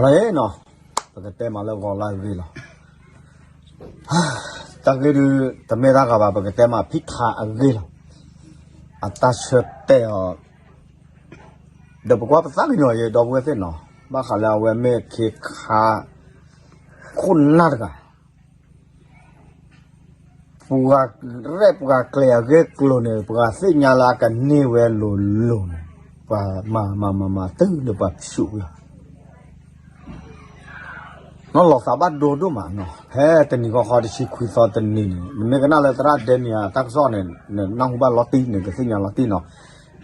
နီၤ, ပကတဲမးလၢဂီၤလၢအဂ့ၢ်လီၤ. တၢ်ဂ့ၢ်ဒုး တမ့ၢ်တၢ်ဂၤဘၣ် ပကတဲမးဖံထါအဂ့ၢ်လီၤ. အတၢ်ဆၢတဲာ်အီၤ ဒီးပကွၢ်ပသးကညီၤယဲ ဒီပုၢ်ဝဲၢ်သ့ၣ်နီၤ, ဘၣ်ဃးလၢအဝဲမ့ၢ်ခ့ခါ ခိၣ်နၢ်တဂၤ ပှၤရဲၣ်ပှၤကျဲၤအဂ့ၢ်အကျိၤန့ၣ် ပှၤသ့ၣ်ညါလၢအကန့ၢ်ဝဲလိၤလိၤန့ၣ် ပှၤမၤမၤမၤမၤတုၤလၢပှၤဖျိးဝဲ နီၢ်လီၤသးဘၣ်ဒိဒိၣ်မးနီၤ, ဖဲတနံၤဃီဃီတဆံခွံသီတနံၤန့ၣ် နမ့ၢ်ကနၣ်လၢသရၣ်ဒဲမံၤအတၢ်ကစီၣ်န့ၣ် နနၢ်ဟူဘၣ်လီၤတံၢ် နကသ့ၣ်ညါလီၤတံၢ်နီၤ.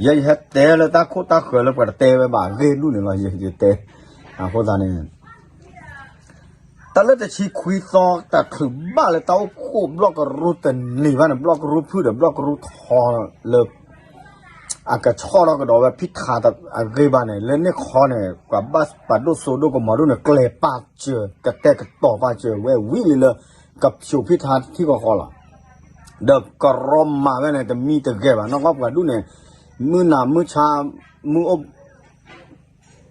ယဲယဟဲတဲလၢတၢ်ခိၣ်တၢ်ဃၢၤလၢပှၤတတဲဝဲဘၣ်အဂ့ၢ်ဒူၣ်န့ၣ်လီၤ ယတဲ, အဃိသတးန့ၣ် တၢ်လၢတဆံခွံသီ တချုးဘၣ်လၢတၢ်အိၣ်ဖှိၣ်ဘျီၣ်ကရူၢ်တနံၤဘၣ်န့ၣ် ဘျီၣ်ကရူၢ်ဖုၣ်ဒီးဘျီၣ်ကရူၢ်ထီလၢ အကဆီၣ်ထီၣ်ကဒီးဝဲဖံထါအဂ့ၢ်ဘၣ်န့ၣ် လၢန့ၣ်ခီန့ၣ် ပှၤဘၣ်ပှၤဒိၣ်စိဒိၣ်ကမီၤဒိၣ်န့ၣ် ကျဲၤပာ်စၢၤ ကတဲာ်ကတီၤပာ်စၢၤဝဲဝံၤလံလၢ ကဖျိးဖံထါထံကီၢ်ဃီလီၤ. ဒီးကရီမၤဝဲန့ၣ် တမံတဂဲၤဘၣ် နီၢ်ကီၢ်ပှၤဒူၣ်န့ၣ် မုၢ်နၤမုၢ်ဆါ မုၢ်အိၣ်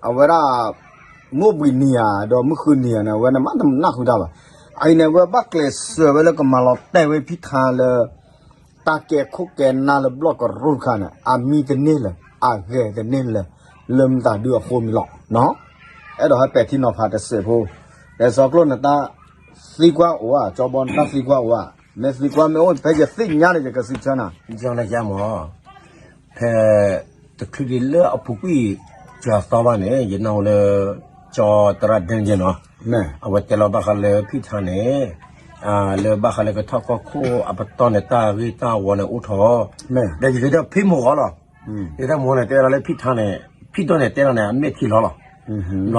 အဝဲဒၣ် မုၢ်အိၣ်ဘှံးနံၤဧါ ဒီးမုၢ်ဃုနံၤဧါန့ၣ် အဝဲန့ၣ်မ့ၢ်တနၢ်ဟူတၢ်ဘၣ်. အအံၤန့ၣ် အဝဲဘၣ်ကျဲးစၢးဝဲလၢကမၤလီၤတဲာ်ဝဲဖံထါလၢ တၢ်ကဲခိၣ်ကဲနၢ်လၢဘျီၣ်ကရူၢ်တခါန့ၣ် အမံတန့ၢ်လၢၤ အဂဲၤတန့ၢ်လၢၤ လၢမတၤဒုအဃိမံၤလီၤ. အဲၣ်ဒိးဟဲပဲာ်ထံနီၤဖးတစဲးဖိ လဲၤစီကျိၣ်နတၢ်သံကွၢ်အိၣ်ဧါ ကၠီဘီနတၢ်သံကွၢ်အိၣ်ဧါ မ့ၢ်သံကွၢ်မ့ၢ်အိၣ်ဖဲယသ့ၣ်ညါန့ၣ် ယကစံးဆၢနၤ မ ဖဲတချုးဒံးလၢအပူၤကွံာ် ကသီဘၣ်န့ၣ် ယနၢ်ဟူလၢ ကၠီသရၣ်ဒဲန့ၣ်နီၤ, အဝဲတဲလီၤဘၣ်ဃးလၢဖံထါန့ၣ် လၢဘၣ်ဃးလၢကထီၣ်ကီၢ်ခိၣ်အပတီၢ်န့ၣ် တၢ်ဂ့ၢ်တၢ်ဝီန့ၣ်အိၣ်ထီၣ်, ဒီးယကတဲဖံမိၢ်ဂီၤလီၤ, ယကတဲမိၢ်န့ၣ် တဲဒၣ်လၢဖံထါန့ၣ် ဖံဒိၣ်န့ၣ် တဲဒၣ်န့ၣ် အမဲာ်ထံလီၤလီၤ,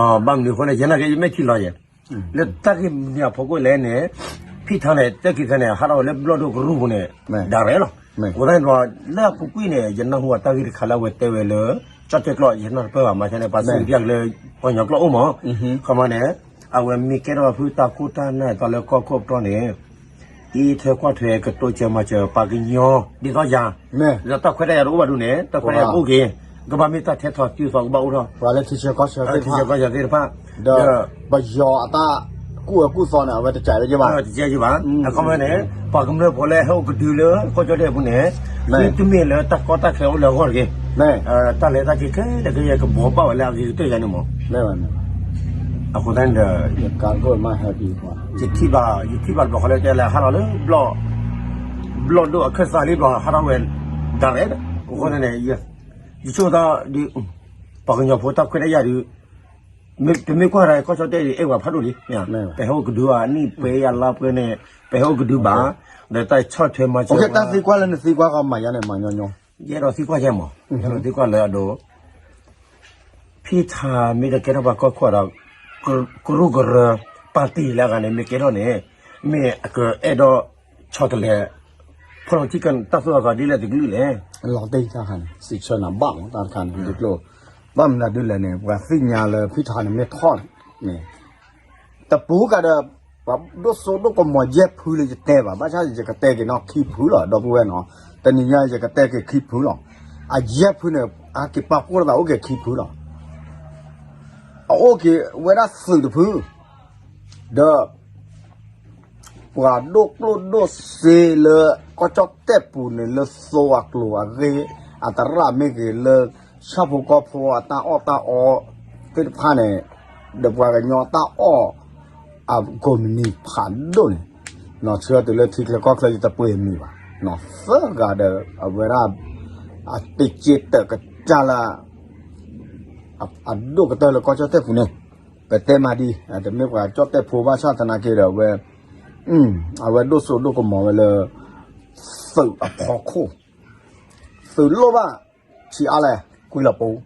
ဘၣ်မနုၤအဃိန့ၣ် ယနာ်က့ၤယမဲာ်ထံလီၤယဲ လၢတၢ်ဂ့ၢ်မနုၤအဖီခိၣ်လဲၣ်န့ၣ် ဖံထါန့ၣ် တၢ်ခံသၢန့ၣ် ဟးထီၣ်ဝဲလၢဘျီၣ်ဒိၣ်ကရူၢ်ပူၤန့ၣ် ဒၣ်ရဲၣ်လီၤ. အဃိသတးန့ၣ်ဒီး လၢအပူၤကွံာ်န့ၣ် ယနၢ်ဟူအတၢ်ဂ့ၢ်တခါလၢအဝဲတဲဝဲလၢ ကၠီၣ်တဲၣ်ကျီၢ် ယနၢ်တပၢၢ်ဘၣ် မၤဆါန့ၣ် ပှၤစံးတပျၢ်က့ၤလၢ ပှၤကညီကျိာ်အိၣ်မး, ခီမီန့ၣ် အဝဲမ့ၢ်ကဲထီၣ်ဖုတၢ်ခိၣ်တၢ်နၢ်သီလၢကီၢ်ခိၣ်ပတီၢ်န့ၣ် အံးထွဲကွၢ်ထွဲကတိၤစၢၤမၤစၢၤပှၤကညီ ဒ်သိးယၤ, ဒီးတၢ်ခွဲးတၢ်ယာ်တအိၣ်ဘၣ်ဒုးန့ၣ် တၢ်ခွဲးတၢ်ယာ်တအိၣ်က့ၤ, ကဘၣ်မ့ၢ်တၢ်ထဲထီၣ်တုၤသီကဘၣ်အိၣ်ထီၣ်, ပှၤလၢထံဆၢကီၢ်ဆၢသ့ၣ်တဖၣ်, ဒီးပယီၤအတၢ်ကူၣ်အၢကူၣ်သီန့ၣ် အဝဲတကးဝဲက့ၤဘၣ်, တကးက့ၤဘၣ်, အခီမီန့ၣ် ပှၤကမျၢၢ်ဖိလၢဟဲအိၣ်ကဒုလၢကီၢ်ကၠီၣ်တဲၣ်အပူၤန့ၣ် မ့တမ့ၢ်လၢတၢ်ကီတၢ်ခဲအိၣ်လၢအဂီၢ်တဂ့ၤ, တၢ်လဲၤတၢ်က့ၤခဲလၢာ်ခဲဆ့ကဘှီဘၣ်ဝဲလၢအဂ့ၤကတၢၢ်ယၤန့ၣ်မး, အဃိသတးန့ၣ်ဒီး ယထံၣ်ဘၣ် ယထံၣ်ဘၣ်တဘျီဃီလၢတဲလၢ ဟးထီၣ်လၢ ဘျီၣ်ဒိၣ်အခၢၣ်သးလံဘျီ ဟးထီၣ်ဝဲ ဒၣ်ရဲၣ်, အဃိန့ၣ် ယဆိကမိၣ်ဒ် ပှၤကညီဖိတၢ်ခွဲးတၢ်ယာ်ဒုး ပမ့ၢ်ကွၢ်ဒီးကီၢ်ကၠီၣ်တဲၣ်အံၤ အဲၣ်ပှၤဖးဒိၣ်လံ, ပဟဲအိၣ်ကဒုဘၣ် နံၣ်ပှဲၤယၤလါပှဲၤန့ၣ် ပဟဲအိၣ်ကဒုဘၣ်, ဒီးတၢ်ဆီၣ်ထွဲမၤစၢၤ တၢ်သံကွၢ်လၢနသံကွၢ်ဃီမၤယါန့ၣ် မၤညီညီ ယအဲၣ်ဒိးသံကွၢ်ယဲမး, ယအဲၣ်ဒိးသံကွၢ်လၢအဒိ ဖံထါမ့ၢ်တကဲထီၣ်ပှၤကီၢ်ခိၣ်ဒီး ကရူၢ်ကရၢ ပၣ်တံၣ်လၢအဂၤန့ၣ် မ့ၢ်ကဲထီၣ်န့ၣ် မ့ၢ်အကအဲၣ်ဒိးဆီတလဲ ဖီၣ်လီၤထံကတၢ်သိၣ်တၢ်သီဒ်လဲၣ်တကလုာ်လဲၣ်. လီၤတံၢ်တၢ်ခါန့ၣ် စံးဆၢနၤဘၣ်မး တၢ်တခါန့ၣ် ဒ်ကျိၣ် ဘၣ်မနုၤဒ်လဲၣ်န့ၣ် ပှၤသ့ၣ်ညါလၢဖံထါန့ၣ်မ့ၢ်ထီၣ်န့ၣ် တပူၤကဒီး ပှၤဒိၣ်စိဒိၣ်ကမီၤယဲၢ်ဖုလၢယတဲဘၣ်, ဘၣ်ဆၣ်ယကတဲက့ၤနီၢ်ခံဖုလီၤ ဒီပုၢ်ဝဲၢ်နီၤ, တနံၤညါယကတဲက့ၤခံဖုလီၤ. အယဲၢ်ဖုန့ၣ် အက့ၤပာ်ဖှိၣ်လိာ်သးအိၣ်က့ၤခံဖုလီၤ. အအိၣ်က့ၤဝဲဒၣ်သုးတဖု ဒီး ပှၤဒိၣ်ကျိၣ်ဒိၣ်စ့လၢ ကီၢ်ကၠီၣ်တဲၣ်ပူၤန့ၣ် လၢသိအကျိၤအဂ့ၢ် အသရၣ်မ့ၢ်ဂ့ၤ လၢဆၣ်ဖိကီၢ်ဖိအတၢ်အီၣ်တၢ်အီသ့ၣ်တဖၣ်န့ၣ် ဒီးပှၤကညီတၢ်အီၣ် အကိးမုၢ်နံၤဖးဒိၣ်န့ၣ် နီၢ်ဆၢတုၤလၢထံချၢကီၢ်ချၢ ယတပှ့ၤမံၤဘၣ်, နီၢ်သၢဂၤဒီး အဝဲဒၣ် အတ့က့တၢးကစၢ်လၢ အဒိၣ်ကတၢၢ်လၢကီၢ်ကၠီၣ်တဲၣ်ပူၤန့ၣ် ပတဲမးဒ် တမ့ၢ်ပှၤကၠီၣ်တဲၣ်ဖိဘၣ်ဆၣ်သနာ်က့ဒီး အဝဲ အဝဲဒိၣ်စိဒိၣ်ကမီၤဝဲလၢ သုးအဖီခိၣ်, သုးလိၣ်ဘၣ် ဆံးအါလဲၣ် ကွံာ်လီၤပူၤ,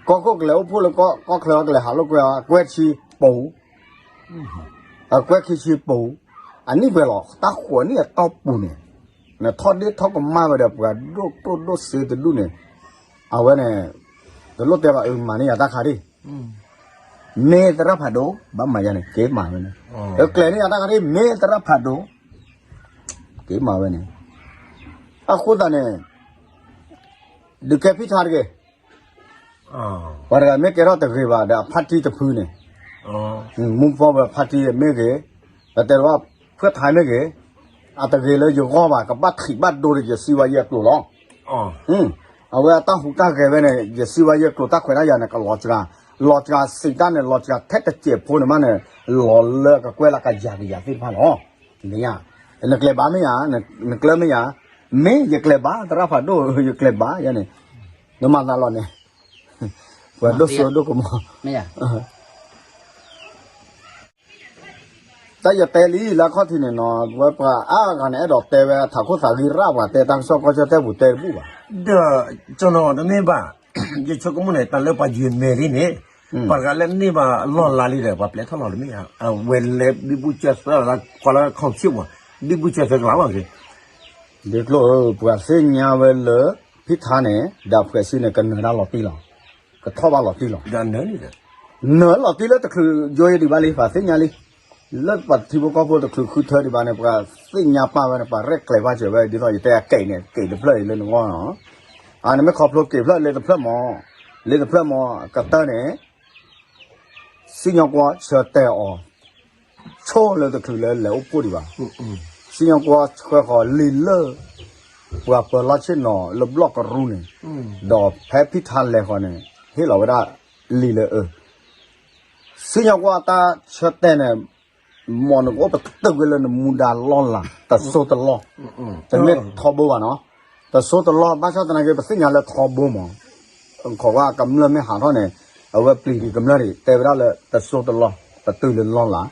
ကီၢ်ခိၣ်ကလဲၤအိၣ်ဖှိၣ်လၢကီၢ်ချၢကလဲၤဟးလိာ်ကွဲ ကွဲဆံပူၤ, အကွဲခံဆံပူၤ, အနံၣ်ပှဲၤလီၤ တၢ်ဃိးနံၣ်အတီၢ်ပူၤန့ၣ် နထီၣ်ဒ့ထီၣ်ကမၣ်ဝဲဒီး ပှၤဒိၣ်ကျိၣ်ဒိၣ်စ့တဒူၣ်န့ၣ် အဝဲန့ၣ် တလိၣ်တဲဘၣ်အမၤန့ၢ်ယၤတၢ်ခါဒံၣ် မ့ၢ်သရၣ်ဖးဒိၣ် ဘၣ်မၤယၤန့ၣ် က့ၤမၤဝဲန့ၣ်, ကျဲၤန့ၢ်ယၤတၢ်ခါဒံၣ် မ့ၢ်သရၣ်ဖးဒိၣ် က့ၤမၤဝဲန့ၣ်, အဃိသတးန့ၣ် ဒုးကဲဖံထါတဂ့ၤ ပှၤတဂၤမ့ၢ်ကဲထီၣ်တဂ့ၤဘၣ်ဒီးအဖါတံၢ်တဖုန့ၣ် မူဖီဝဲဖါတံၢ်မ့ၢ်ဂ့ၤ, ပတဲဘၣ် ဖှဲၣ်ထါမ့ၢ်ဂ့ၤ, အတဂ့ၤလၢယဂီၢ်ဘၣ် ကဘၣ်ထံးဘၣ်ဒိဒီးယစံးဝါယဲအကျိၤလီၤ. အဝဲအတၢ်ဟူးတၢ်ဂဲၤဝဲန့ၣ် ယစံးဝါယဲအကျိၤတၢ်ခွဲးတၢ်ယာ်န့ၣ် ကလီၤစှၤ, လီၤစှၤစံးတၢ်န့ၣ် လီၤစှၤထဲတစဲးဖိန့ၣ်မးန့ၣ် လီၤလၢကကွဲးလၢကယၤကယၤသ့ၣ်တဖၣ်လီၤ. မ့ၢ်ဧါ, နကျဲၤဘၣ်မ့ၢ်ဧါ, နကျၢၢ်မ့ၢ်ဧါ, မ့ၢ်ယကျဲၤဘၣ် သရၣ်ဖးဒိၣ် ယကျဲၤဘၣ်ယဲန့ၣ်, နမၤသးလီၤန့ၣ်, ပှၤဒိၣ်စိဒိၣ်ကမီၤ တၢ်ယတဲလံလၢအခီၣ်ထံးန့ၣ်နီၤ ဝဲပှၤအါဂၤန့ၣ် အဲၣ်ဒိးတဲဝဲထးခိၣ်သးဂံၢ်ရၣ် ပှၤတဲတၢ်ကစီၣ်ကီၢ်ကၠီၣ်တဲၣ်ပူၤတဲတဘူၣ်ဘၣ်. ဒီး ကၠီနီၤတမ့ၢ်ဘၣ်, ယဆိကမိၣ်န့ၣ် တၢ်လၢပှၤယွၤမဲာ်ရံန့ၣ်, ပှၤတဂၤလၢန့ၢ်ဘၣ်လီၢ်လၤလံဒီး ပှၤပျဲထီၣ်လီၤတမ့ၢ်ဧါ, အဝဲလဲၤဒ်ဘူၣ်စၢၤသၢလၢ ကွၢ်လၢခီၣ်ဆံၣ်မး, ဒ်ဘူၣ်စၢၤသၢကလးလီၤက့ၤ ဒ်ကျိၣ်ဧၢ ပှၤသ့ၣ်ညါဝဲလၢ ဖံထါန့ၣ် ဒီးဖှဲးစံန့ၣ် ကနၢၤတၢ်လီၤတံၢ်လီၤ, ကထီၣ်ဘၣ်လီၤတံၢ်လီၤ, နၢၤလီၤတံၢ်လၢတချုးယိယဒံးဘၣ်လံ ပှၤသ့ၣ်ညါလံ, လၢပှၤထံဖိကီၢ်ဖိတချုးဃုထၢဒံးဘၣ်န့ၣ် ပှၤသ့ၣ်ညါပာ်ဝဲန့ၣ် ပှၤရဲၣ်ကျဲၤဘၣ်စၢၤဝဲ ဒ်သိးယတဲအကဲးန့ၣ် ကဲးတဖျၢၣ်အံၤလၢနဂီၢ်နီၤ, အန့ၣ်မ့ၢ်ခီဖျိကဲးဖျၢၣ်လၢတဖျၢၣ်မး, လၢတဖျၢၣ်မး ကတၢၢ်န့ၣ် စံၣ်ညီၣ်ကွီၢ်ဆၢတဲာ်အီၤ ဆိလၢတချုးလၢလဲၤအိၣ်ဖှိၣ်ဒံးဘၣ်, စံၣ်ညီၣ်ကွီၢ်ဆှၢဃီၤလံာ်လၢ ပှၤပၢၤလီၢ်ဆ့ၣ်နီၤလၢဘျီၣ်ကရူၢ်န့ၣ်, ဒီးဖဲဖံထါလဲၤဃီၤန့ၣ် ဟ့ၣ်လီၤဝဲဒၣ်လံာ်လၢအၢ စံၣ်ညီၣ်ကွီၢ်တၢ်ဆၢတဲာ်န့ၣ် မ်နကအိၣ်ပတုာ်ကွံာ်လၢနမူဒါလီၢ်လၤ တစိၢ်တလီၢ်, တမ့ၢ်ထီဘိဘၣ်နီၤ, တစိၢ်တလီၢ် ဘၣ်ဆၣ်သနာ်က့ ပသ့ၣ်ညါလၢထီဘိမး ခီၣ်ဝဲကမျၢၢ်မ့ၢ်ဟးထီၣ်န့ၣ် အဝဲပျံၤဒံးကမျၢၢ်ဒံး တဲဝဲဒၣ်လၢတစိၢ်တလီၢ် ပတုာ်လၢလီၢ်လၤ,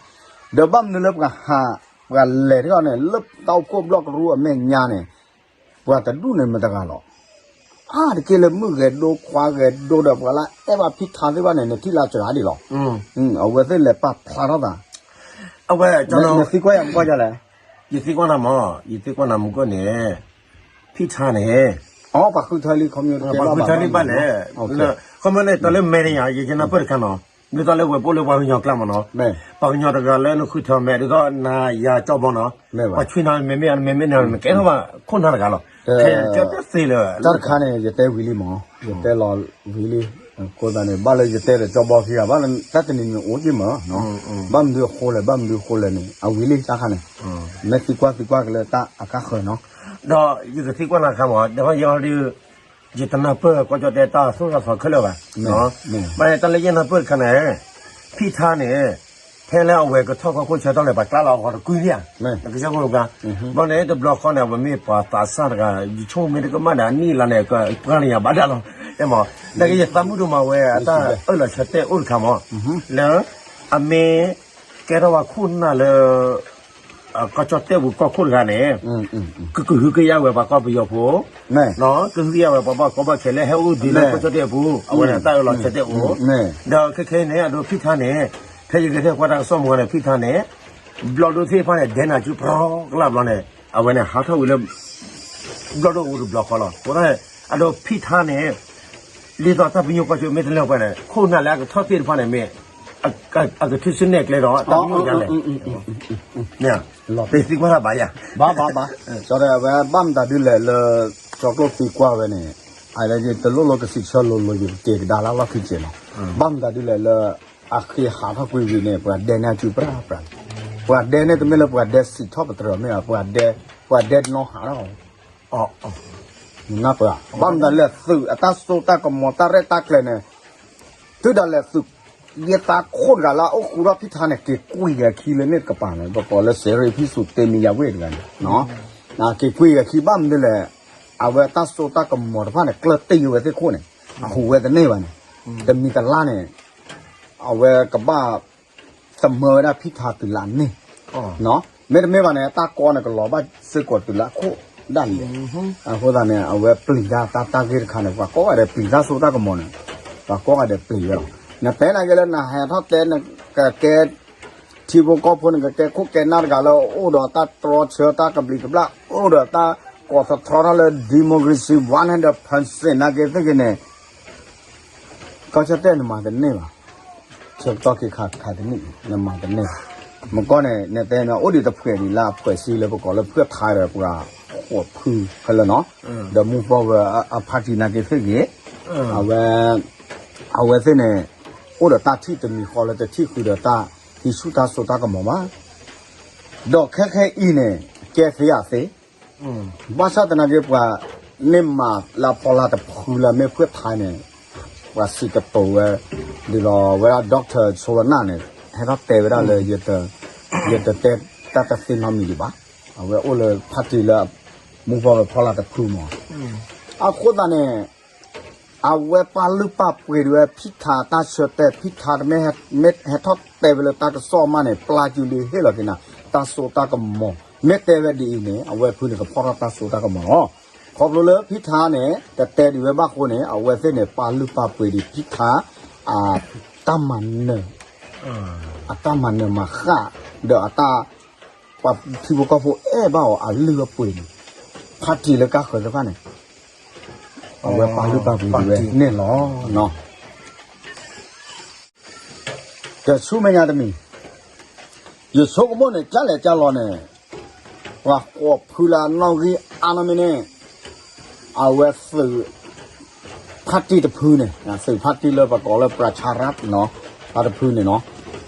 ဒီးဘၣ်မနုၤလၢပှၤဟး ပှၤလဲၤထီၣ်န့ၣ် လၢတၢ်အိၣ်ဖှိၣ်ဘျီၣ်ကရူၢ်အမဲာ်ညါန့ၣ် ပှၤတဒူၣ်န့ၣ်မတၤတဂၤလီၤ, အါတက့ၢ်လၢမုၢ်ဂဲၤဒိခွါဂဲၤဒိဒီး ပှၤလၢအဲၣ်ဘၣ်ဖံထါသ့ၣ်တဖၣ်န့ၣ် နထံၣ်လၢစှၤဒံးလီၤ, အဝဲသ့ၣ်လဲၤပာ်ဖျါထီၣ်သး, အဝဲ နသံကွၢ်ယၤမူကီၢ်လဲၣ်, ယသံကွၢ်နၤမး, ယသံကွၢ်နၤမူကီၢ်န့ၣ် ဖံထါန့ၣ် အပှၤဃုထၢလံ ပှၤဃုထၢလံဘၣ်လဲၣ်, ခီမီန့ၣ် တၢ်လၢမဲာ်တယၤ ယကနၢ်ပၢၢ်တခါနီၤ, မ့ၢ်တၢ်လၢဝဲၤပိၢ်လၢပှၤကညီကျါမးနီၤ, ပှၤကညီတဂၤလၢနဃုထၢမဲာ် ဒ်သိးနၤယၤကၠီဘီနီၤ, ပှၤဆွံနၤမ့မ့ၢ် မ့မ့ၢ်နၤ နကဲထီၣ်ဘၣ်ခိၣ်နၢ်တဂၤလီၤ, တၢ်တခါန့ၣ် ယတဲဝံၤလံမး, ယတဲလီၤဝံၤလံ, အဃိသတးန့ၣ် ဘၣ်လၢယတဲဒီးကၠီဘီခံဂၤ ဘၣ်လၢတၢ်တနံၤန့ၣ်အိၣ်က့ၤမး, ဘၣ်မနုၤအဃိလဲၣ် ဘၣ်မနုၤအဃိလဲၣ်န့ၣ် အဝံၤလံတၢ်ခါန့ၣ်, မ့ၢ်သံကွၢ်သံကွၢ်က့ၤလၢတၢ်အကါဃၢၤနီၤ, ဒီးယကသံကွၢ်နၤတခါမး, ဒီးယဒုး ယတနၢ်ပၢၢ်ကီၢ်ကၠီၣ်တဲၣ်တၢ်သိၣ်တၢ်သီခဲလၢာ်ဘၣ်, ဘၣ်န့ၣ် တၢ်လၢယနၢ်ပၢၢ်တခါန့ၣ်, ဖံထါန့ၣ် ဖဲလၢအဝဲကထီၣ်ကီၢ်ခိၣ်ဆၢထီၣ်လဲၣ် ပှၤကျါလီၤအဂီၢ်တကွံလံဧါ, နကစၢ်ဖိတဂၤ, ဘၣ်န့ၣ် တဘျီဃီန့ၣ် အဝဲမ့ၢ်ပှၤသးစၢ်တဂၤ ယဆိကမိၣ်မ့ၢ်တကမၣ်ဒီးအနံၣ်လါန့ၣ် ပှၤန့ၣ်ယၤဘၣ်ဒၣ်လီၤ, အဲၣ်မး, နာ်က့ယသးမုၢ်ဒိၣ်မးဝဲအတၢ်အၢၣ်လီၤဆၢတဲာ်အိၣ်တခါမး, လၢ အမ့ၢ် ကဲထီၣ်ဝဲခိၣ်နၢ်လၢ ကီၢ်ကၠီၣ်တဲၣ်ပူၤကီၢ်ခိၣ်တဂၤန့ၣ် ကကဟုကယာ်ဝဲပှၤကီၢ်ပယီၤဖိ, ကဟုကယာ်ဝဲပှၤဘၣ်ကီဘၣ်ခဲလၢဟဲအိၣ်ဒံးလၢကီၢ်ကၠီၣ်တဲၣ်အပူၤ, အဝဲန့ၣ်တၢ်အၢၣ်လီၤဆၢတဲာ်အိၣ်, ဒီးခဲခဲအံၤန့ၣ် အဒိဖံထါန့ၣ် ဖဲယဂဲၤထၢၣ်ကွၢ်တၢ်ကစီၣ်မူန့ၣ် ဖံထါန့ၣ် ဘျီၣ်ဒိၣ်သ့ၣ်တဖၣ်န့ၣ် ဒဲနၤစုပြီကလၢ်ဘျီန့ၣ် အဝဲန့ၣ်ဟးထီၣ်ဝံၤလၢ ဘျီၣ်ဒိၣ်အိၣ်တဘျီဃီလီၤ, အဃိသတးန့ၣ် အဒိဖံထါန့ၣ် ဒ်သိးတၢ်ပညိၣ်ကွၢ်စိမ့ၢ်တလၢပှဲၤန့ၣ် ခိၣ်နၢ်လၢအကထီၣ်သ့ၣ်တဖၣ်န့ၣ်မ့ၢ် အကထုးစုနဲၣ်ကျဲဒီးတၢ်ပညိၣ်ညါလဲၣ်, သံကွၢ်တၢ်ဘၣ်ယၤ, ဘၣ်ဘၣ်ဘၣ်, ကၠီတဲဝဲဘၣ်မတၤဒ်လဲၣ်လၢ ကၠီကျိၣ်သံကွၢ်ဝဲန့ၣ် အလဲၤတလိၣ်လၢကစံးဆၢလိၤလိၤ ယကက့ၤကဒါလၢလီၢ်ခံကဲးလီၤ, ဘၣ်မတၤဒ်လဲၣ်လၢ အဃ့ဟးထီၣ်ကွံာ်ဝံၤန့ၣ် ပှၤဒဲန့ၢ်အစုပြၢ်ပြၢ်, ပှၤဒဲန့ၣ်တမ့ၢ်လၢပှၤဒဲစံးထီၣ်ပတြၢၤမ့ၢ်ဘၣ် ပှၤဒဲ ပှၤဒဲနီၢ်ဟးထီၣ် နနၢ်ပၢၢ်ဧါ, ဘၣ်မတၤလဲၣ်သုးအတၢ်စိတၢ်ကမီၤ တၢ်ရဲၣ်တၢ်ကျဲၤန့ၣ် တုၤဒၣ်လဲာ်သုး ယဲသးခိၣ်တဂၤလၢအအိၣ်ဃူထီၣ်ဖံထါန့ၣ် က့ၤကွံာ်ဂဲၤခံလၢန့ၣ်တကပၤန့ၣ် ပကိးလၢစဲရ့ဖံစူၣ်တ့မံယၤဝ့ၢ်တဂၤန့ၣ် က့ၤကွံာ်ဂဲၤခံဘၣ်မနုၤလဲၣ် အဝဲတၢ်စိတၢ်ကမီၤတဖၣ်န့ၣ် ကျၢၢ်တ့ၢ်ဝဲသ့ၣ်ခိၣ်န့ၣ် အဟူးဝဲတန့ၢ်ဘၣ်န့ၣ် တမံၤတလါန့ၣ် အဝဲကဘၣ် သမၢဝဲဒၣ်ဖံထါတုၤလၢအန့ၢ်, မ့တမ့ၢ်ဘၣ်န့ၣ် တၢ်ကီန့ၣ် ကလီၤဘၣ်စ့ၢ်ကီးတုၤလၢအခိၣ်ဒၣ်လဲာ်, အဃိသတးန့ၣ် အဝဲပျံၤတၢ်တၢ်တၢ်ဂ့ၢ်တခါန့ၣ် ပှၤကိးဂၤဒဲးပျံၤတၢ်စိတၢ်ကမီၤန့ၣ်, ပှၤကိးဂၤဒဲးပျံၤဝဲလီၤ. နတဲနာ်က့လၢနဟဲထီၣ်တဲနကကဲ ထံဖိကီၢ်ဖိန့ၣ် ကကဲခိၣ်ကဲနၢ်တဂၤလၢ အိၣ်ဒီးတၢ်တြီဆၢတၢ်ကဘျံးကဘျၣ် အိၣ်ဒီးတၢ်ကိးသတြီထီၣ်လၢ democracy one hundred percent နာ်က့သ့ၣ်ဂ့ၤန့ၣ် ကီၢ်ဆၢတဲာ်နမၤတန့ၢ်ဘၣ်. ဆၢကတီၢ်ခဲခါခါတနံၣ် နမၤတန့ၢ်ဘၣ်. မကီၢ်န့ၣ် နတဲန့ၣ် အိၣ်ဒံးတဖှဲးဒံးလၢအဖှဲးစ့လၢပကိးလၢဖှဲးထါဒီးပှၤဃိးဖုခဲလၢာ်နီၤ, ဒီးမူဖီဝဲအဖါတံၢ်နာ်က့သ့ၣ်ဂ့ၤ, အဝဲ အဝဲသ့ၣ်န့ၣ် အိၣ်ဒီးတၢ်ထံၣ်တမံၤဃီလၢတထံၣ်ဃုာ်ဒီးတၢ်ဟံးဆူၣ်တၢ်စိတၢ်ကမီၤဘၣ်. ဒီးခဲခဲအံၤန့ၣ် ကဲသ့ဧါသ့, ဘၣ်ဆၣ်သနာ်က့ပှၤန့ၢ်မၤလၢအဖီလာ်တဖုလၢမ့ၢ်ဖုၣ်ထါန့ၣ် ပှၤစံးကတိၤဝဲ ဒ်သိးဝဲဒၣ် doctor ဆိဝဲနၢ်န့ၣ် ဟဲထီၣ်တဲဝဲဒၣ်လၢ ယတတဲတၢ်တသ့နီတမံၤဒံးဘၣ်. အဝဲအိၣ်လၢ party လၢ မူဖီဝဲဖီလာ်တဖုမး. အဃိသတးန့ၣ် အဝဲပာ်လုၢ်ပာ်ပှ့ၤဒ်ဝဲဖံထါတၢ်ဆၢတဲာ် ဖံထါတမ့ၢ်ဟဲထီၣ်တဲဝဲလၢတၢ်ကစီၣ်မးန့ၣ် ပျၢ်ကၠူလံဟ့ၣ်လီၤက့ၤနၤ တၢ်စိတၢ်ကမီၤ မ့ၢ်တဲဝဲဒ်အံၤန့ၣ် အဝဲဖုန့ၣ်ကဖီၣ်ထီၣ်တၢ်စိတၢ်ကမီၤလီၤ. ခီဖျိလၢဖံထါန့ၣ် တတဲဒံးဝဲဘၣ်အဃိန့ၣ် အဝဲသ့ၣ်န့ၣ် ပာ်လုၢ်ပာ်ပှ့ၤဒံးဖံထါ အတၢ်မၤနၢၤ အတၢ်မၤနၢၤမၤဃၣ် ဒီးအတၢ် ပှၤထံဖိကီၢ်ဖိအဲၣ်ဘၣ်အီၤအလုၢ်အပှ့ၤန့ၣ် party လၢကါဃၢၤသ့ၣ်တဖၣ်န့ၣ် အဝဲပာ်လုၢ်ပာ်ပှ့ၤဒံးဝဲန့ၣ်လီၤ. တဆူမဲာ်ညါတမံၤ ယဆိကမိၣ်န့ၣ် ကၢ်လဲၤကၢ်လီၤန့ၣ် ပှၤဃိးဖုလၢအနီၣ်ဂံၢ်အါနီၢ်မ့ၢ်န့ၣ် အဝဲသုး party တဖုန့ၣ် သုး party လၢပကိးလၢ ပြၤဆၣ်ရၢတ်ၣ် တၢ်တဖုန့ၣ်နီၤ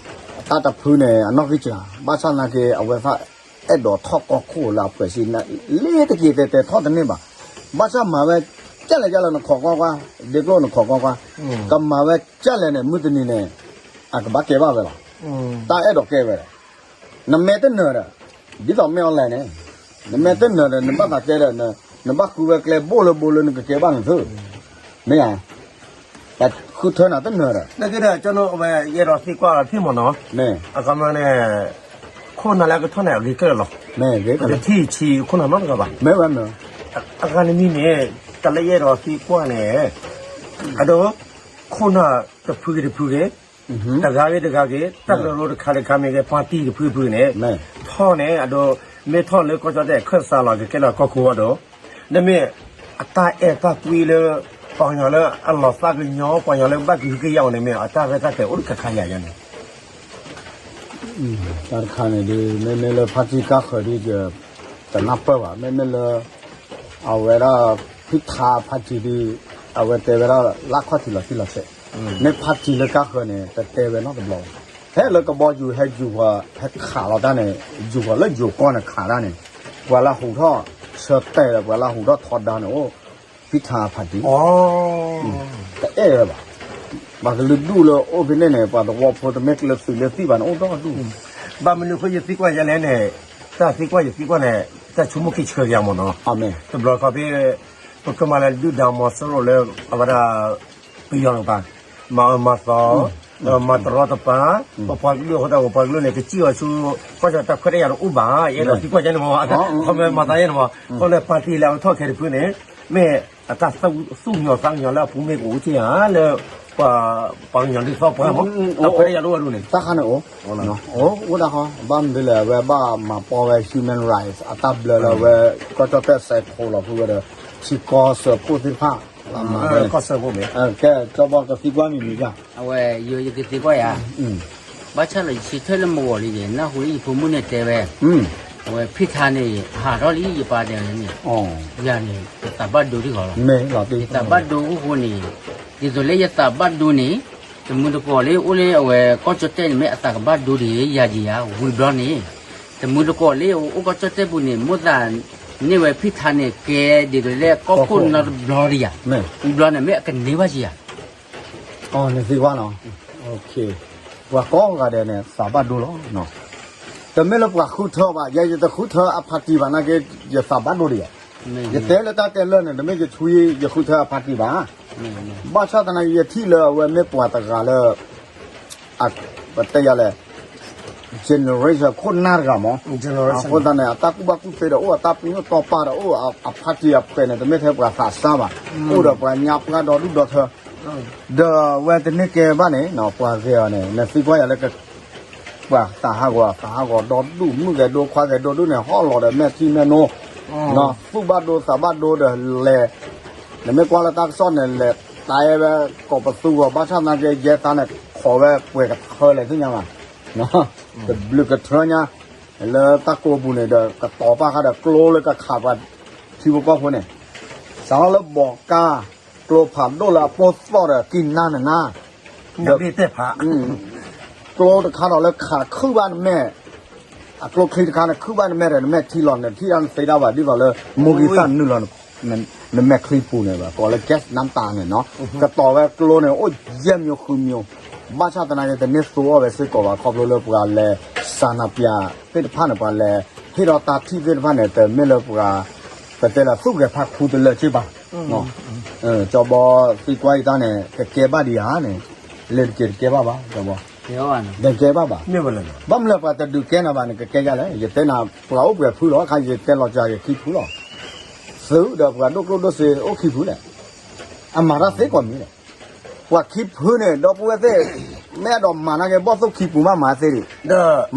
တၢ်တဖုန့ၣ် အနီၣ်ဂံၢ်စှၤ ဘၣ်ဆၣ်သနာ်က့ အဝဲသ့ၣ်အဲၣ်ဒိးထီၣ်ကီၢ်ခိၣ်လၢအပှဲၤစံး လ့တက့ၤတဲတဲထီၣ်တန့ၢ်ဘၣ်. ဘၣ်ဆၣ်မၤဝဲ ကၢ်လဲၤကၢ်လီၤ နခိးကွၢ်ကွၢ် ဒ့ကျိၣ်နခိးကွၢ်ကွၢ် ကမၤဝဲကၢ်လဲၤန့ၣ် မုၢ်တနံၤန့ၣ် အကဘၣ်ကဲဘၣ်ဝဲလီၤ. တၢ်အဲၣ်ဒိးကဲဝဲဒီး နမဲာ်တနၢၤဒီး ဒ်သိးမ့ၢ် online န့ၣ် နမဲာ်တနၢၤဒီး နဘၣ်သးကဲဒီး နဘၣ်ဃုဝဲကျဲဘိၣ်လၢဘိလၢနကကဲဘၣ်န့ၣ်သု မ့ၢ်ဧါ, တၢ်ဃုထၢနၤတနၢၤဒီး နကဲဒီး ကၠီနီၤ အဝဲယအဲၣ်ဒိးသံကွၢ်အီၤထံၣ်မ့ၢ်နီၤ, မ့ၢ် အခီပညီန့ၣ် ခိၣ်နၢ်လၢအကထီၣ်န့ၣ် အဂ့ၤကဲလီၤ, မ့ၢ်ဂ့ၤကဲလီၤ, တထံၣ်ဆံးခိၣ်နၢ်နီတဂၤဘၣ်, မ့ၢ်ဝဲမ့ၢ်, အဂၤတမံၤန့ၣ် တၢ်လၢယအဲၣ်ဒိးသံကွၢ်န့ၣ် အဒိ ခိၣ်နၢ်တဖုဂ့ၤတဖုဂ့ၤ တဂၤဂ့ၤတဂၤဂ့ၤ တၢ်ကရၢကရိတခါတခါမ့ၢ်ဂ့ၤ party တဖုတဖုန့ၣ် ထီၣ်န့ၣ် အဒိ မ့ၢ်ထီၣ်လၢကီၢ်ကၠီၣ်တဲၣ် ခၢၣ်စးလီၤ ကကဲလီၤကီၢ်ခိၣ်အဒိ နမ့ၢ်အတၢ်အဲၣ်တၢ်ကွံလၢ ပှၤကညီလၢအလီၤသးကညီၤ ပှၤကညီလၢဘၣ်ကဟုကယာ်အီၤန့ၣ် မ့ၢ်အတၢ်ရဲၣ်တၢ်ကျဲၤအိၣ်တခါခါယၤယၤန့ၣ် တၢ်တခါန့ၣ်ဒုး မ့မ့ၢ်လၢ party ကါဃၢၤဒုး တနၢ်ပၢၢ်ဘၣ်, မ့မ့ၢ်လၢ အဝဲဒၣ် ဖံထါ party ဒုး အဝဲတဲဝဲဒၣ် လၢခီၣ်ထံးလီၤတံၢ်လီၤဆဲး, မ့ၢ် party လၢကါဃၢၤန့ၣ် တတဲဝဲနီတဘျီဘၣ်. ဖဲလၢကဘီယူၤဟဲယူၤဃီၤ ဟဲခးလီၤတၢ်န့ၣ် ယူၤဃီၤလၢယိၤကီၢ်န့ၣ်ခးတၢ်န့ၣ် ပှၤလၢဟူးထီၣ်ဆၢတဲာ်ဒီး ပှၤလၢဟူးထီၣ်ထီဒါန့ၣ်အိၣ် ဖံထါ party တအဲၣ်ဝဲဘၣ်. ပှၤကလုာ်ဒူၣ်လၢအိၣ်ဖဲန့ၣ်န့ၣ် ပှၤသဝီဖိတမ့ၢ်ကျၢၤသုးလၢသံၣ်ဘၣ်န့ၣ် အိၣ်ဒီဒူၣ်, ဘၣ်မနုၤဃိယသံကွၢ်ယဲလဲၣ်န့ၣ်, တၢ်သံကွၢ်ယသံကွၢ်န့ၣ် တၢ်ဆိကမိၣ်က့ၤဆၢက့ၤယၤမ့ၢ်နီၤ, တဘျီခီဖဲ ပကမၤလၢဒုၣ်ဒါမီၤစိရိၤလၢ အဝဲဒၣ် ပယီၤတကပၤ မၤအၢမၤသီ မၤတရီတပါ ပပှၤကလုာ်အဃိသတး ပပှၤကလုာ်န့ၣ် ကစံၣ်အီၤဆူ ကီၢ်ကၠီၣ်တဲၣ်တၢ်ခွဲးတၢ်ယာ်တအိၣ်ဘၣ်, ယအဲၣ်ဒိးသံကွၢ်ယဲန့ၣ်မ့ၢ်, ခီမ့ၢ်မၤသးယဲန့ၣ်မ့ၢ်, ခီန့ၣ် party လၢအကထီၣ်ခဲတဖုန့ၣ် မ့ၢ်အတၢ်သူၣ်ကညီၤသးကညီၤလၢအပူၤမ့ၢ်ကအိၣ်က့ၤဧါလၢ ပှၤကညီဒ်သိးပှၤမ့ၢ် တၢ်ခွဲးတၢ်ယာ်တအိၣ်ဝဲဒၣ်န့ၣ်, တၢ်ခါန့ၣ်အိၣ်, အိၣ်ဒၣ်ဃီ ဘၣ်မနုၤလဲၣ် အဝဲဘၣ်မၤပီဝဲ human rights အတၢ်ဘျၢလၢအဝဲ ကီၢ်ကၠီၣ်တဲၣ်စဲးခိးလီၤဖုဝဲဒီး ထံကီၢ်စၢဖှိၣ်သ့ၣ်တဖၣ် ကီၢ်စၢဖှိၣ်မ့ၢ်, ကဲကၠီဘီကသံကွၢ်မံၤမံၤယါ, အဝဲယကသံကွၢ်ယၤ, ဘၣ်ဆၣ်လီၤယဆၢထၢၣ်လၢမဂီၢ်လံယဲ နၢ်ဟူလၢယဖိမုၣ်န့ၣ်တဲဝဲ, အဝဲဖံထါန့ၣ် ဟးထီၣ်လံယပၢ်တဲဝဲန့ၣ်, ယၤန့ၣ် ယသးဘၣ်ဒိတဂီၢ်လီၤ, ယသးဘၣ်ဒိအဃိန့ၣ်, ဒ်သိးလၢယသးဘၣ်ဒိန့ၣ်, တမုၢ်တကိးလၢအိၣ်လၢအဝဲကီၢ်ကၠီၣ်တဲၣ်န့ၣ် မ့ၢ်အသးကဘၣ်ဒိတဂ့ၤ ယၤယံၤယၤ ဝံၤဘျီန့ၣ်, တမုၢ်တကိးလၢအိၣ်ကီၢ်ကၠီၣ်တဲၣ်ပူၤန့ၣ် မိၣ်သးန့ၢ်ဝဲဖံထါန့ၣ် ကဲဒ်သိးလၢကီၢ်ခိၣ်နီတဘျီတယၤ, ဝံၤဘျီန့ၣ် မ့ၢ်အကန့ၢ်ဘၣ်ယံၤယၤ နသံကွၢ်နီၤ, ပှၤကိးဂၤဒဲးန့ၣ် သးဘၣ်ဒိလီၤ, တမ့ၢ်လၢပှၤဃုထၢဘၣ်, ယဲယတဃုထၢအ party ဘၣ်နာ်က့ ယသးဘၣ်ဒိဒံးဧါ, ယတဲလၢတၢ်တဲလၢာ်န့ၣ် တမ့ၢ်ယဆွံ ယဃုထၢအ party ဘၣ်, ဘၣ်ဆၣ်သနာ်က့ ယထံၣ်လၢအဝဲမ့ၢ်ပှၤတဂၤလၢ ပတဲယၤလဲၣ် generation ခိၣ်နၢ်တဂၤမး, အဃိသတးန့ၣ် အတၢ်ကူၣ်ဘၣ်ကူၣ်သ့ဒီးအိၣ် အတၢ်ပညိၣ်တီပာ်ဒီးအိၣ် အ party အဖှဲးန့ၣ် တမ့ၢ်ထဲပှၤသးစၢ်ဘၣ်, အိၣ်ဒီးပှၤညါပှၢ်ဒီဒူၣ်ဒီထၢ, ဒီးအဝဲတန့ၢ်ကဲဘၣ်န့ၣ် ပှၤဂ့ၤအီၤန့ၣ် နသံကွၢ်ယၤလၢ ပှၤသးဟးဂီၤ သးဟးဂီၤဒီဒူၣ် မုၣ်ဂဲၤဒိခွါဂဲၤဒိဒူၣ်န့ၣ် ဟီၣ်လီၤဒီးမဲာ်ထံမဲာ်နိ, သူၣ်ဘၣ်ဒိသးဘၣ်ဒိဒီးလဲၤ, နမ့ၢ်ကွၢ်လၢတၢ်ကစီၣ်န့ၣ် လဲၤတဲဝဲကိးပသူဂီၢ် ဘၣ်ဆၣ်သနာ်က့ ယဲတၢ်န့ၣ် ခိးဝဲပှဲၤကထၢလဲၣ်သ့ၣ်ညါဘၣ်, တဘျုးကထၢညါ, လၢတၢ်ကိးပူၤန့ၣ်ဒီး ကတီၤပာ်ဃာ်ဒီးကျိလၢကခးပှၤထံဖိကီၢ်ဖိန့ၣ်, စးထီၣ်လၢဘီးကါ ကျိဖးဒိၣ်လၢအပိၢ်သီၣ်ဒီးကံၢ်နါန့ၣ်နါ, ကျိတခါဒီးလၢခးခုၣ်ဘၣ်နမဲာ်, အကျိချံတခါန့ၣ် ခုၣ်ဘၣ်နမဲာ်ဒီး နမဲာ်ထံလီၤန့ၣ် ထံၣ်ဒၣ်နသ့တၢ်ဘၣ် ဒ်သိးလၢ မိၢ်ဂံၢ်သၣ်နုာ်လီၤ နမဲာ်ချံပူၤန့ၣ်ဘၣ် ကိးလၢ gas နါတၢ်န့ၣ်နီၤ, ကတီၤဝဲကျိန့ၣ် အိၣ်ယဲၢ်မံၤဃုမံၤ, ဘၣ်ဆၣ်သနာ်က့ တန့ၢ်သိအီၣ်ဝဲစ့ၢ်ကီးဘၣ် ခီဖျိလၢပှၤလဲၤ စၢနပြးသ့ၣ်တဖၣ်န့ၣ် ပှၤလဲၤဟ့ၣ်ထီၣ်တၢ်ထံၣ်သ့ၣ်တဖၣ်န့ၣ် တမ့ၢ်လၢပှၤ ပတဲလၢသူၣ်ဂဲၤဖးခူတလၢာ်က့ဘၣ်, ကၠီဘီသံကွၢ်ယတၢ်န့ၣ် ကကဲဘၣ်ဒံးဧါန့ၣ်, လဲၤတကဲတကဲဘၣ်ဘၣ် ကၠီဘီ, တကဲဘၣ်ဘၣ်, ဘၣ်မနုၤပှၤတဒုးကဲနၤဘၣ်န့ၣ် ကကဲယါလဲၣ် ယတဲနၤပှၤအိၣ်ပှဲၤဖုလီၤ ခါယတဲလီၤစှၤယခံဖုလီၤ, သုးဒီးပှၤဒိၣ်ကျိၣ်ဒိၣ်စ့အိၣ်ခံဖုလဲၣ်, အမၤတၢ်သ့ကိးမံၤလဲၣ်, ပှၤခံဖုန့ၣ် ဒီပုၢ်ဝဲၢ်သ့ၣ် မ့ၢ်အဲၣ်ဒိးမၤနာ်က့ ဘီၣ်သိၣ်ခံပူၤမးမၤဝဲသ့ဒံး,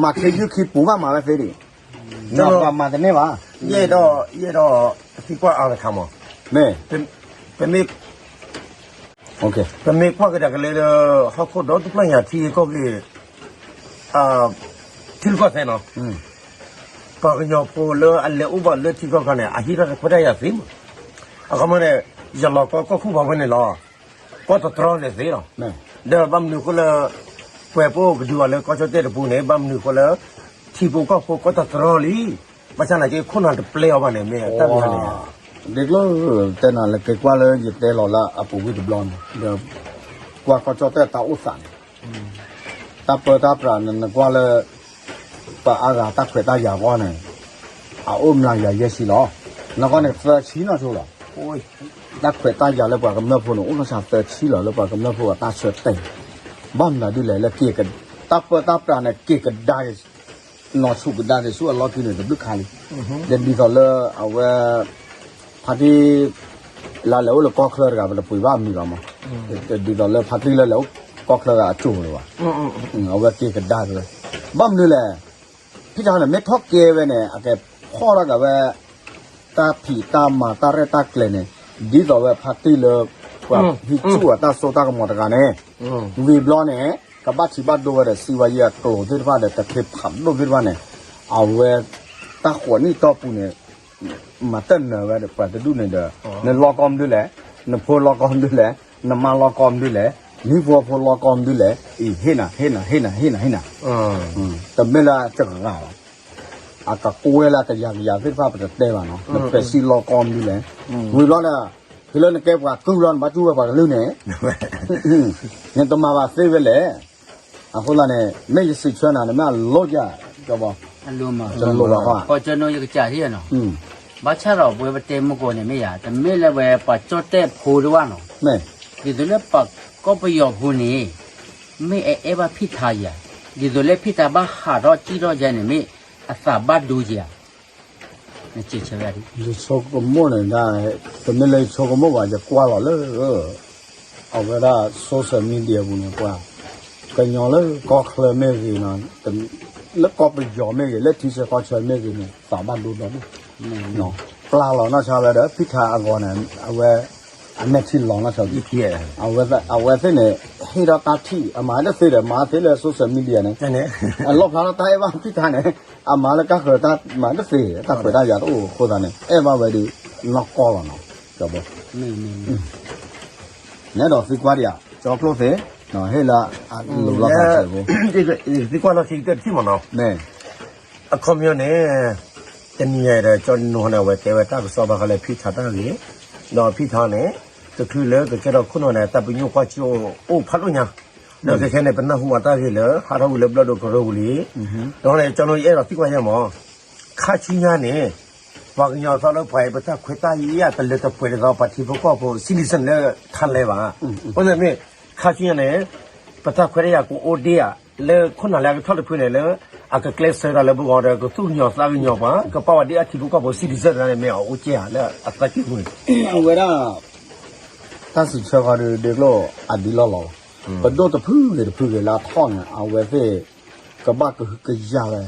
မၤခ့ယုၢ်ခံပူၤမးမၤဝဲသ့ဒံး, ပှၤမၤတန့ၢ်ဘၣ်, ယအဲၣ်ဒိး ယအဲၣ်ဒိး သံကွၢ်အါတခါမး, မ့ၢ် ပမ့ၢ် ပမ့ၢ်ကွၢ်ကဒါက့ၤလၢ ဟီၣ်ခိၣ်ဒီတဖျၢၣ်ညါထံကီၢ်ဂ့ၤ ထံရူၢ်ကီၢ်သဲးနီၤ, ပှၤကညီဖိလၢအလဲၤအိၣ်ဘၣ်လၢထံကီၢ်ခါန့ၣ် အဟ့ၣ်တၢ်တခွဲးတၢ်ယာ်သ့မး, အခီပညီန့ၣ် ယလီၤကီကီၢ်ခိၣ်ဖးဝဲန့ၣ်လီၤ, ကီၢ်တတြီန့ၣ်သ့လီၤ, ဒီးဘၣ်မနုၤအဃိလၢ ပှဲၤပအိၣ်ကဒုအီၤလၢကီၢ်ကၠီၣ်တဲၣ်တပူၤန့ၣ် ဘၣ်မနုၤအဃိလၢ ထံဖိကီၢ်ဖိကီၢ်တတြီလံ, ဘၣ်ဆၣ်သနာ်က့ခိၣ်နၢ်တပျဲအီၤဘၣ်န့ၣ် မ့ၢ်တၢ်မနုၤန့ၣ် ဒ်ကျိၣ် တဲနၤလၢက့ၤကွၢ်လၢယတဲလီၤလၢအပူၤကွံာ်တဘျီန့ၣ် ဒီး ကွၢ်ကီၢ်ကၠီၣ်တဲၣ်တၢ်အိၣ်သးန့ၣ် တၢ်ပၢတၢ်ပြးန့ၣ် နကွၢ်လၢ ပှၤအါဂၤတၢ်ခွဲးတၢ်ယာ်အဂီၢ်န့ၣ် အအိၣ်မျးယၤယဲၢ်ဆံလီၤ. နကွၢ်န့ၣ်သၢဆံနီၢ်ဆိလီၤ. တၢ်ခွဲးတၢ်ယာ်လၢပှၤကမျၢၢ်ဖိန့ၣ် အိၣ်နီၢ်ဆါသၢဆံလီၤ လၢပှၤကမျၢၢ်ဖိအတၢ်ဆၢတဲာ်. ဘၣ်မနုၤဒ်လဲၣ် လၢက့ၤက တၢ်ပၢတၢ်ပြးန့ၣ် က့ၤကဒါက့ၤ နီၢ်ဆူၣ်ကဒါက့ၤဆူအလီၢ်ခံန့ၣ် တဘျုးခါလံ. ဒီးဒ်သိးလၢအဝဲ ဖါတံၢ် လၢလဲၤအိၣ်လၢကီၢ်ချၢတဂၤ ပတပှ့ၤဘၣ်အမံၤလီၤမး. ဒ်သိးလၢဖါတံၢ်လၢလဲၤအိၣ်ကီၢ်ချၢတဂၤအစိၤလၢၤဘၣ်. အဝဲက့ၤကဒါက့ၤဝဲ. ဘၣ်မနုၤလဲၣ် ဖံထါန့ၣ် မ့ၢ်ထီၣ်ကဲဝဲန့ၣ် အကဲဖီၣ်ထီၣ်က့ၤဝဲ တၢ်ဖံးတၢ်မၤတၢ်ရဲၣ်တၢ်ကျဲၤန့ၣ် ဒ်သိးဝဲဖါတံၢ်လၢ ပှၤဟံးဆူၣ်အတၢ်စိတၢ်ကမီၤတဂၤန့ၣ် ဝံၤဘျီန့ၣ် ကဘၣ်ထံးဘၣ်ဒိဝဲဒီး စံးဝဲယဲအကျိာ်သ့ၣ်တဖၣ်ဒီး တခ့ဖးဒိၣ်သ့ၣ်တဖၣ်န့ၣ် အဝဲ တၢ်ဃိးနံၣ်တီၢ်ပူၤန့ၣ် မၤတၢ်နၢၤဝဲဒီး ပှၤတဒူၣ်န့ၣ်ဒီး နလီၢ်ကီၢ်မနုၤလဲၣ်, နဖိလီၢ်ကီၢ်မနုၤလဲၣ်, နမါလီၢ်ကီၢ်မနုၤလဲၣ်, မံဖိဖိလီၢ်ကီၢ်မနုၤလဲၣ်, အံၤဟ့ၣ်နၤ ဟ့ၣ်နၤ ဟ့ၣ်နၤ ဟ့ၣ်နၤ ဟ့ၣ်နၤ, တမ့ၢ်လၢတဂၤဘၣ်. အကကွဲလၢအကယၤကယၤသ့ၣ်တဖၣ် ပတတဲဘၣ်နီၤ, နဖဲးစံလီၢ်ကီၢ်မနုၤလဲၣ်, ဝံၤဘျီဒီး ဖဲလၢနကဲပှၤကုၢ်ဘျီ နဘၣ်တူၢ်ဝဲပှၤကလုာ်န့ၣ် နတမၤဘၣ်သ့ဝဲလဲၣ်. အဃိသတးန့ၣ် မ့ၢ်ယစံးဆၢနၤန့ၣ် မ့ၢ်အလိၣ်ယၤ ကၠီဘီ, အလိၣ်မး, တလိၣ်ဘၣ်ဃီ, ကီၢ်ကၠီၣ်နိယကစၢ်ဟံၣ်နီၤ, ဘၣ်ဆၣ်ဒီးပဝဲပတဲမုၢ်ကိးန့ၣ်မ့ၢ်ယၤ တမ့ၢ်လၢပဝဲပှၤကၠီၣ်တဲၣ်ဖိတဝၢ်နီၤ, ဒ်သိးလၢပှၤကီၢ်ပယီၤဖိန့ၣ် မ့ၢ်အအဲၣ်ဘၣ်ဖံထါယၤ, ဒ်သိးလၢဖံထါဘၣ်ဟးထီၣ်ကံၣ်ထီၣ်ယၤန့ၣ် မ့ၢ်အသးဘၣ်ဒိယၤ ယဆိကမိၣ်န့ၣ်ဒၣ် တမ့ၢ်လၢယဆိကမိၣ်ဘၣ် ယကွၢ်လီၤလၢ အဝဲဒၣ် social media ပူၤန့ၣ် ပှၤ ကညီလၢကီၢ်ချၢမ့ၢ်ဂ့ၤနီၤ, လၢကီၢ်ပယီၤမ့ၢ်ဂ့ၤ, လၢထံဆၢကီၢ်ဆၢမ့ၢ်ဂ့ၤန့ၣ် သးဘၣ်ဒိဒီဒူၣ်, ပျၢ်လီၤနီၢ်ဆါဝဲဒီး ဖံထါအဂီၢ်န့ၣ် အဝဲ အမဲာ်ထံလီၤနီၢ်ဆါ, အဝဲသ့ၣ်န့ၣ် ဟ့ၣ်ထီၣ်တၢ်ထံၣ် အမၤတသ့ဒီး မၤသ့လၢ social media န့ၣ် အလီၣ်ဖျါထီၣ်တၢ်အဲၣ်ဘၣ်ဖံထါန့ၣ် အမၤလၢတၢ်ဃၢၤတၢ်မၤတသ့ တၢ်ခွဲးတၢ်ယာ်တအိၣ်အဃိသတးန့ၣ် အဲၣ်ဘၣ်ဝဲဒီး နီၢ်ကီၢ်လီၤနီၤ, ကၠီဘီ, နဲဒိးသံကွၢ်ဒံးဧါ ကၠီကျိၣ်သ့, ဟ့ၣ်လၢ အလိၤလီၤသးစဲးဖိ, သံကွၢ်လီၤခံကတၢၢ်တထံၣ်မးနီၤ, အခီပညီန့ၣ် တနံၤညါဒီး ကၠီနိန့ၣ် အဝဲတဲဝဲတၢ်ကစီၣ်ဘၣ်ဃးလၢဖံထါတၢ်ဂ့ၢ်, ဒီးဖံထါန့ၣ် တချုးလၢကကဲထီၣ်ခိၣ်နၢ်န့ၣ် တၢ်ပညိၣ်ကွၢ်စိအိၣ်ဖးဒိၣ်ညါ, ဒီးခဲခဲန့ၣ် ပနၢ်ဟူအတၢ်ဂ့ၢ်လၢ ဟးထီၣ်ဝံၤလၢဘျီၣ်ဒိကရၢပူၤလံ, ဒီးန့ၣ် ကၠီနိယအဲၣ်ဒိးသံကွၢ်ယဲမး, ခါဆူညါန့ၣ် ပှၤကညီသီလၢပှၤအံၤ ပတၢ်ခွဲးတၢ်ယာ်တလၢတပှဲၤဒ်သိး ပှၤထံဖိကီၢ်ဖိ citizen လၢထါလဲဘၣ်, အဃိသတးမ့ၢ် ခါဆူညါန့ၣ် ပတၢ်ခွဲးတၢ်ယာ်ကအိၣ်ဒံးဧါ, လၢခိၣ်နၢ်လၢအကထီၣ်တဖုန့ၣ်လၢ အကကျဲးစၢးတၢ်လၢပဂီၢ်ဒီး ကသူၣ်ကညီၤသးကညီၤပှၤ ကပာ်ဝဲဒ်အထံဖိကီၢ်ဖိ citizen တဂၤန့ၣ် မ့ၢ်အအိၣ်ကဲဧါ လၢအသးကံၢ်ပူၤန့ၣ်, အဝဲဒၣ် တၢ်စံးဆၢဃီဒီး ဒ့ကျိၣ်အဒုးလီၢ်လီၤ, ပဒိၣ်တဖုဂ့ၤတဖုဂ့ၤလၢအထီၣ်န့ၣ် အဝဲသ့ၣ် ကဘၣ်ကဟုကယာ်ဝဲ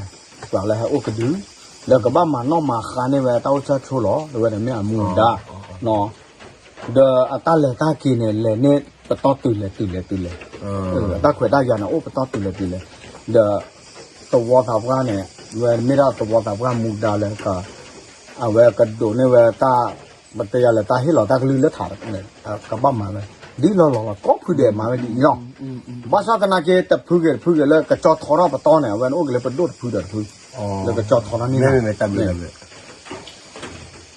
ပှၤလၢဟဲအိၣ်ကဒု, လၢကဘၣ်မၤနီၣ်မၤဃါန့ၢ်ဝဲတၢ်အိၣ်ဆၢဆိလီၤ တဝဲန့ၣ်မ့ၢ်အမူဒါ, ဒီးအတၢ်လဲၤတၢ်က့ၤန့ၣ် လဲၤန့ၢ်ပတီၢ်တုၤလဲၤတုၤလဲၤတုၤလဲၤ, တၢ်ခွဲးတၢ်ယာ်န့ၣ် အိၣ်ပတီၢ်တုၤလဲၤတုၤလဲၤ, ဒီး သဝီသးပှၢ်န့ၣ် ဝဲမ့ၢ်ဒၣ်သဝီသးပှၢ်မူဒါလၢ အဝဲကဒိးန့ၢ်ဝဲတၢ် ပတဲယၤလၢတၢ်ဟ့ၣ်လီၤတၢ်ကလုၢ်လၢထးန့ၣ် ကဘၣ်မၤဝဲ ဒ်လီၤလီၤလီၤ ကိးဖုဒဲးမၤဝဲဒ်အံၤလီၤ. ဘၣ်ဆၣ်သနာ်က့ တဖုဂ့ၤတဖုဂ့ၤလၢကကၠီထီထီၣ်ပတီၢ်န့ၣ် အဝဲန့ၣ်အိၣ်က့ၤလၢပဒိၣ်တဖုဒီးတဖု လၢကကၠီထီထီၣ်န့ၣ်လီၤ.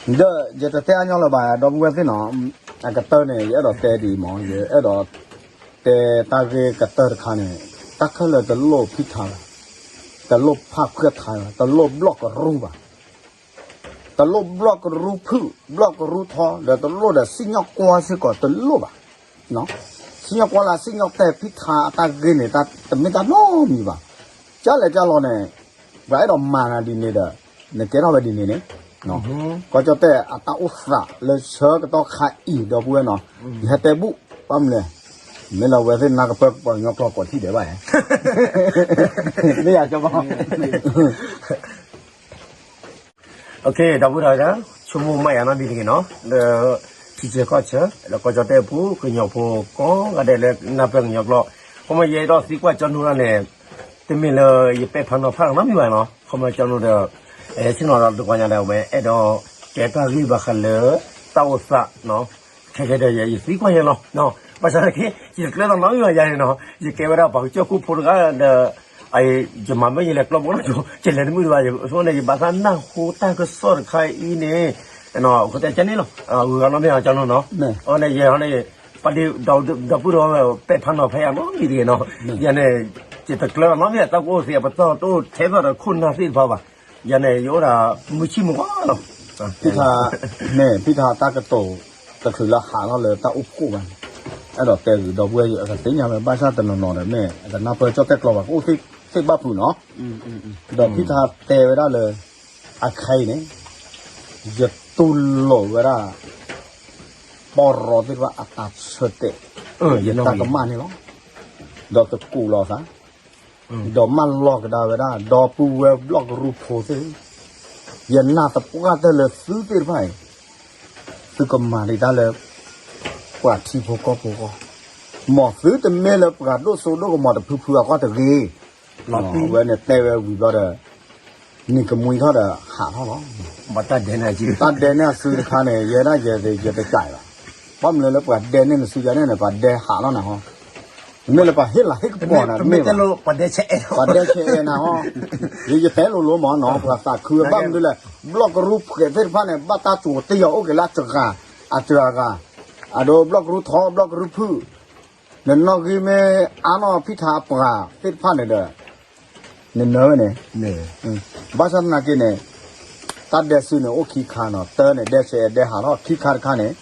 ဒီးယတတဲအါညီလၢၤဘၣ် ဒီပုၢ်ဝဲၢ်သ့ၣ်နီၤ, အကတၢၢ်န့ၣ် ယအဲၣ်ဒိးတဲဒ်အံၤမး ယအဲၣ်ဒိး တဲတၢ်ဂ့ၢ်ကတၢၢ်တခါန့ၣ်, တၢ်ခဲလၢာ်တလိၣ်ဖံထါဘၣ်, တလိၣ်ဖးဖှဲထါဘၣ်, တလိၣ်ဘျီၣ်ကရူၢ်ဘၣ်, တလိၣ်ဘျီၣ်ကရူၢ်ဖုၣ် ဘျီၣ်ကရူၢ်ထီ ဒီးတလိၣ်ဒီးစံၣ်ညီၣ်ကွီၢ်စ့ၢ်ကီးတလိၣ်ဘၣ်. စံၣ်ညီၣ်ကွီၢ်လၢစံၣ်ညီၣ်တဲာ်ဖံထါအတၢ်ဂ့ၢ်န့ၣ် တမ့ၢ်တၢ်နီတမံၤဘၣ်. ကၢ်လဲၣ်ကၢ်လီၤန့ၣ် ပှၤအဲၣ်ဒိးမၤနၤဒ်န့ၣ်ဒီး နကဲထီၣ်ဝဲဒ်န့ၣ်န့ၣ်, ကီၢ်ကၠီၣ်တဲၣ်အတၢ်အိၣ်သးလၢဆၢကတီၢ်ခါအံၤ ဒီပုၢ်ဝဲၢ်နီၤ, ယဟဲတဲဘူၣ် ဘၣ်မနုၤလဲၣ်, မ့ၢ်လၢအဝဲသ့ၣ်နၢ်ကပၢၢ်ပှၤကညီကျိာ်ကိးထံၣ်ဒဲးဘၣ်ဧါ, မ့ၢ်ယၤကၠီဘီ ဒီပုၢ်ဒီဝဲၢ်, ဆိကမိၣ်မးယၤနီတမံၤတဂ့ၤနီၤ, လၢ ထံဆၢကီၢ်ဆၢ လၢကီၢ်ကၠီၣ်တဲၣ်အပူၤ ကညီဖိကိးဂၤဒဲးလၢနၢ်ပၢၢ်ကညီကျိာ်, ခီမီယဲဒီးသံကွၢ်ကၠီနူရၢ်န့ၣ်, တမ့ၢ်လၢယပဲာ်ဖးနီၤဖးနီတမံၤဘၣ်နီၤ, ခီမီကၠီနူဒီး ဆ့ၣ်နီၤဒီးတကီၢ်ညါဒီး အဝဲအဲၣ်ဒိး ကဲတၢ်ဂ့ၢ်ဘၣ်ဃးလၢ တၢ်အိၣ်သး ခဲကဲဒီးယသံကွၢ်ယဲလီၤ, ဘၣ်ဆၣ်သနာ်က့ ယတကျၢၤသးနီတမံၤဘၣ်ယၤန့ၣ်နီၤ, ယကဲဝဲဒၣ်ပှၤကစၢၢ်ခိၣ်ဖိတဂၤဒီး ယမၤမ့ၢ်ယလဲၤကျီဘိနီၤ ယလဲၤတမုာ်ဒံးဘၣ်, အဃိန့ၣ် ယဘၣ်သးနၢ်ဟူတၢ်ကစီၣ်တခါအံၤန့ၣ်, အဃိတဲကန့ၣ်လီၤ, ဂုၤဂၤနီတမံၤအကၠီနူနီၤ, အဃိန့ၣ် ယန့ၣ် ပှၤဒီး ဒီပုၢ်ဒီဝဲၢ်ပဲာ်ဖးနီၤဖးယၤနီတမံၤတဂ့ၤနီၤ, ယန့ၣ် ယတကျၢၤနီတမံၤ တၢ်ကအိၣ်သ့အပတီၢ်တအိၣ်ထဲသိးဒီးခိၣ်နၢ်သ့ၣ်တဖၣ်ဘၣ်, ယန့ၣ် ယအိၣ်ဒၣ်မုၢ်ဆံၣ်မုၢ်ဂီၤလီၤ, ဖံထါ မ့ၢ်ဖံထါတၢ်ကတိၤ တချုးလၢဟးထီၣ်လၢတၢ်အိၣ်ဖှိၣ်ဘၣ်န့ၣ်, အဲၣ်ဒိးတဲဂ့ၤဒီပုၢ်ဝဲၢ်အကသ့ၣ်ညါဝဲ ဘၣ်ဆၣ်တနီၤနီၤဒီး မ့ၢ်အကနၢ်ပၢၢ်ကၠီၣ်တဲၣ်ကျိာ်ဘၣ် ကအိၣ်သ့ၣ်ဘၣ်ဖုးနီၤ, ဒီးဖံထါတဲဝဲဒၣ်လၢ အခဲအံၤန့ၣ် ယတူၢ်လိာ်ဝဲဒၣ် ပီၢ်ရီသ့ၣ်တဖၣ်အတၢ်ဆၢတဲာ်, ယတၢ်ကမၣ်န့ၣ်လီၤ, ဒီးတကူးလီၤသး, ဒီးမၢလီၤကဒါဝဲဒၣ် ဒီပုၢ်ဝဲၢ်ဘျီၣ်ကရူၢ်ဖိသ့ၣ်, ယနာ်သပှၢ်တၢၢ်လၢသုသ့ၣ်တဖၣ်အံၤ သုကမၤဒံးတၢ်လၢ ပှၤထံဖိကီၢ်ဖိအဂီၢ်, မ်သုတမ့ၢ်လၢပှၤဒိၣ်စိဒိၣ်ကမီၤတဖုဖုအဂီၢ်တဂ့ၤ, အဝဲန့ၣ်တဲဝဲဝံၤဘျီဒီး နံၤကမှံထီၣ်ဒီးဟးထီၣ်လီၤ. တၢ်ဒဲန့ၢ်အစုတခါန့ၣ် ယဲဒၣ်ယဲသ့ၣ်ယတကးဘၣ်. ဘၣ်မနုၤလၢပှၤဒဲန့ၢ်နစုယၤန့ၣ်န့ၣ် ပှၤဒဲဟးလီၤနၤဟီ, မ့ၢ်လၢပှၤဟ့ၣ်လၤဟ့ၣ်ကပီၤနၤတမ့ၢ်ဘၣ်. ပှၤဒဲဆဲးအဲၣ်နၤဟီ, ယယတဲလိၤလိၤမးနီၤ ပှၤသးခုဝဲဘၣ်မနုၤလဲၣ်, ဘျီၣ်ကရူၢ်ဖှဲးသ့ၣ်တဖၣ်န့ၣ် ဘၣ်တၢ်ကိးတ့ၢ်အီၤအိၣ်က့ၤလၢအစှၤ, အစှၤဂၤ, အဒိဘျီၣ်ကရူၢ်ထီ ဘျီၣ်ကရူၢ်ဖုၣ်, နနီၣ်ဂံၢ်မ့ၢ်အါနီၢ်ဖံထါအပှၤသ့ၣ်တဖၣ်န့ၣ်ဒီး နနၢၤဝဲန့ၣ်, ဘၣ်ဆၣ်သနာ်က့န့ၣ် တၢ်ဒဲစုန့ၣ်အိၣ်ခံခါနီၤ, တၢ်န့ၣ် ဒဲဆဲးဒဲဟးထီၣ်, ခံခါတခါန့ၣ်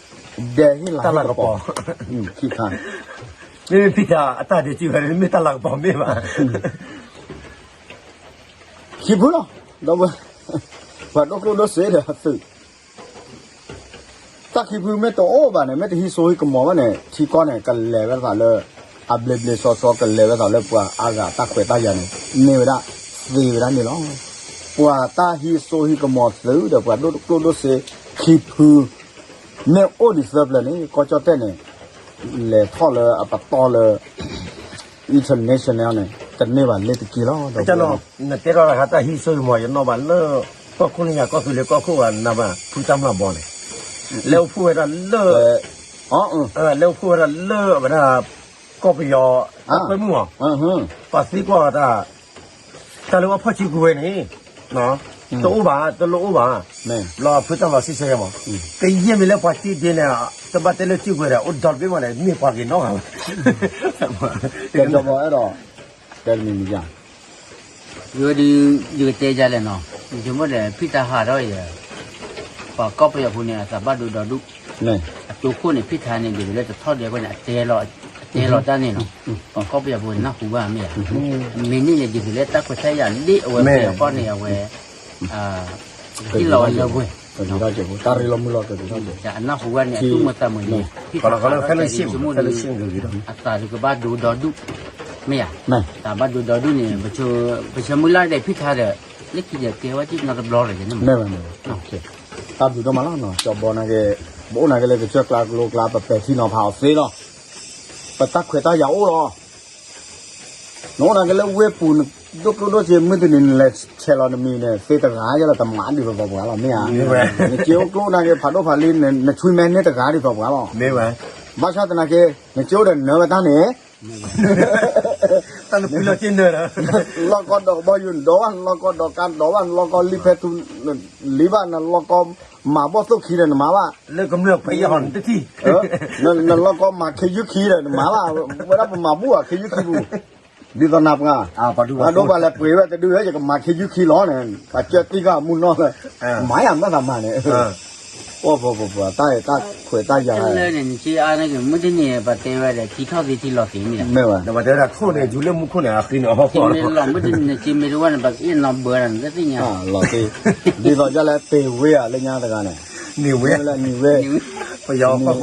ဒဲဟ့ၣ်လၤဟ့ၣ်ကပီၤ, ခံခါ, မ့မ့ၢ်ဖံထါအတၢ်ဒဲစုဝဲန့ၣ် မ့ၢ်တၢ်လၤကပီၤမ့ၢ်ဘၣ်. ခံဖုလီၤ, ဒီး ပှၤဒိၣ်ကျိၣ်ဒိၣ်စ့ဒီးသုး တၢ်ခံဖုမ့ၢ်တအိၣ်ဘၣ်န့ၣ် မ့ၢ်တဟံးစိဟံးကမီၤဘၣ်န့ၣ် ထံကီၢ်န့ၣ် ကလဲၤဝဲဒၣ်လၢ အဘျ့ဘျ့ဆှီဆှီ ကလဲၤဝဲဒၣ်လၢပှၤအါဂၤတၢ်ခွဲးတၢ်ယာ်န့ၣ် န့ၢ်ဝဲဒၣ်သ့ဝဲဒၣ်န့ၣ်လီၤ. ပှၤတၢ်ဟံးစိဟံးကမီၤသုးဒီးပှၤဒိၣ်ကျိၣ်ဒိၣ်စ့ခံဖု မ့ၢ်အိၣ်ဒံးသၢဖျၢၣ်န့ၣ် ကီၢ်ကၠီၣ်တဲၣ်န့ၣ် လဲၤထီၣ်လၢအပတီၢ်လၢ international န့ၣ် တန့ၢ်ဘၣ်လ့ၤတက့ၢ်လီၤ. ဒီး နတဲထီၣ်တၢ်ဟံးစိဟံးကမီၤ ယနီၣ်ဘၣ်လၢ ကီၢ်ခိၣ်လၢညါ ကီၢ်သူလ့ၤကီၢ်ခိၣ်ဂၤနၤဘၣ် ဖုတၢ်မျၢ်ဘီန့ၣ် လဲၤအိၣ်ဖှိၣ်ဝဲဒၣ်လၢ လဲၤအိၣ်ဖှိၣ်ဝဲဒၣ်လၢအဝဲဒၣ် ကီၢ်ပယီၤတၢ်ကွဲမုာ်မး ပှၤသံကွၢ်တၢ် တၢ်လၢအဖီၣ်စုကဝဲၤန့ၣ် တအိၣ်ဘၣ် တလိၣ်အိၣ်ဘၣ် ဘျီဖုတၢ်လီၤစံးဆၢယဲမး ကယဲၢ်မ့ၢ်လၢပှၤတံၢ်ဒ့န့ၣ် တဘၣ်တဲလၢစုကဝဲၤဒီး အိၣ်ဒီတဘ့ၣ်မးန့ၣ် မ့ၢ်ပှၤဂ့ၤနီတဂၤဘၣ် ကၠီဘီအဲၣ်ဒိး တဲတမံၤမံၤယါ ယဝဲဒုး ယကတဲယါလဲၣ်နီၤ ယဆိကမိၣ်ဒီး ဖံတၢ်ဟးထီၣ်ယဲ ပှၤကီၢ်ပယီၤဖိန့ၣ် အသးဘၣ်ဒိဒီဒူၣ် အတိခိၣ်န့ၣ် ဖံတၢ်န့ၣ် ဒ်သိးလၢတထီၣ်ဒဲးအဃိန့ၣ် အတဲလီၤ အတဲလီၤတၢ်န့ၣ်နီၤ ပှၤကီၢ်ပယီၤဖိန့ၣ် နၢ်ဟူဘၣ်မ့ၢ်ဧါ မ့ၢ်န့ၣ်န့ၣ် ဒ်သိးလၢတၢ်ခွဲးတၢ်ယာ်လၢအဝဲတဲအီၤဃီန့ၣ် အဝဲ ဟ့ၣ်လီၤဝဲလၢပှဲၤ တၢ်ရ့လိာ်မုာ်လိာ်ကဲၤကဲၤထီၣ်ကဲၤ အနၢ်ဟူဘၣ်န့ၣ် အသူၣ်မုာ်သးမုာ်န့ၣ် ဖံတၢ်ဟးထီၣ်ယဲ ယဆိကမိၣ်ဒုး အသးဒုးကဘၣ်ဒိဒီဒူၣ် မ့ၢ်ဧါ တၢ်ဘၣ်ဒိဒီဒူၣ်န့ၣ် ပဆၢမုၢ်လၢ်ဒဲးဖံတၢ်ဒီး လၢခံဒီးကဲဝဲဒၣ်နီတဘျီလၢၤန့ၣ် မ့ၢ်ဘၣ်န့ၣ် တၢ်ဘျုးဒိၣ်မးလီၤ ကၠီဘီန့ၣ်က့ၤ ပအိၣ်န့ၣ်က့ၤလၢကစၢၢ်ကျါကလိကျါ ပပဲာ်ထံနီၤဖးအီၤသ့လီၤ ပတၢ်ခွဲးတၢ်ယာ်အိၣ်လီၤ နအိၣ်န့ၣ်က့ၤလၢဝ့ၢ်ပူၤ ဒိၣ်ကျိၣ်ဒိၣ်စ့မုၢ်တနံၤနလဲၤဆဲးလီၤနမံၤန့ၣ် သ့တဂၤယဲလၢတမၤဒ်သိးသိးပှၤလီၤ မ့ၢ်ဧါ. နစ့အိၣ်ကျိၣ်နာ်က့ ဖးဒိၣ်ဖးလံ နဆွံမဲန့ၢ်တဂၤဒ်သိးပှၤလီၤ. ဘၣ်ဆၣ်သနာ်က့ နစ့အိၣ်ဒီးနၢဝဲတၢ်န့ၣ် တၢ်နပှံလီၤက့နၢဒီး လီၢ်ကီဒီးကဘီယူၤနဒီးဘၣ် နလီၢ်ကီဒီးကါဒီးဘၣ် နလီၢ်ကီလံာ်ဖဲထူ လံာ်ဘၣ် နလီၢ်ကီမၤဘီၣ်သိၣ်ခံဒီးနမၤဘၣ် လၢကမျၢၢ်ဖဲယဟီၣ်နတထံၣ် နလီၢ်ကီမၤခ့ယုၢ်ခံဒီးနမၤဘၣ် ဝဲဒၣ်ပမၤဘူၣ်ဧါ ခ့ယုၢ်ခံပူၤ ဒ်သိးနၤပှၤ အဒိပှၤလဲၤပှ့ၤဝဲတဒုလၢ ယကမၤခ့ယုၢ်ခံလီၤန့ၣ် ပှၤကၢတံၢ်ကမူနီၢ်လၢ မၤယၤမ့ၢ်သးမၤန့ၣ် ပှၤပှၤပှၤတၢ်တၢ်ခွဲးတၢ်ယာ် မုၢ်တနံၤပတဲဝဲဒီး ထံထီၣ်သ့ထံလီၤသ့မ့ၢ် မ့ၢ်ဝဲ ဒီးပတဲဝဲဒၣ်ထိၣ်န့ၣ် ယူၤလၢမူခိၣ်န့ၣ် အဃံန့ၣ်အဟီၣ်ဖီၣ်လီၤ မ့ၢ်တနံၤနစ့မ့ၢ်တဝဲန့ၣ် ပကအ့ၣ်နီဘၢဒၣ်နတသ့ၣ်ညါ လီၤသ့ ဒ်သိးယလဲၤတ့ၢ်ဝ့ဧါလၢညါတဂၤန့ၣ် နံၤဝ့ နံၤဝ့ ပယီၤ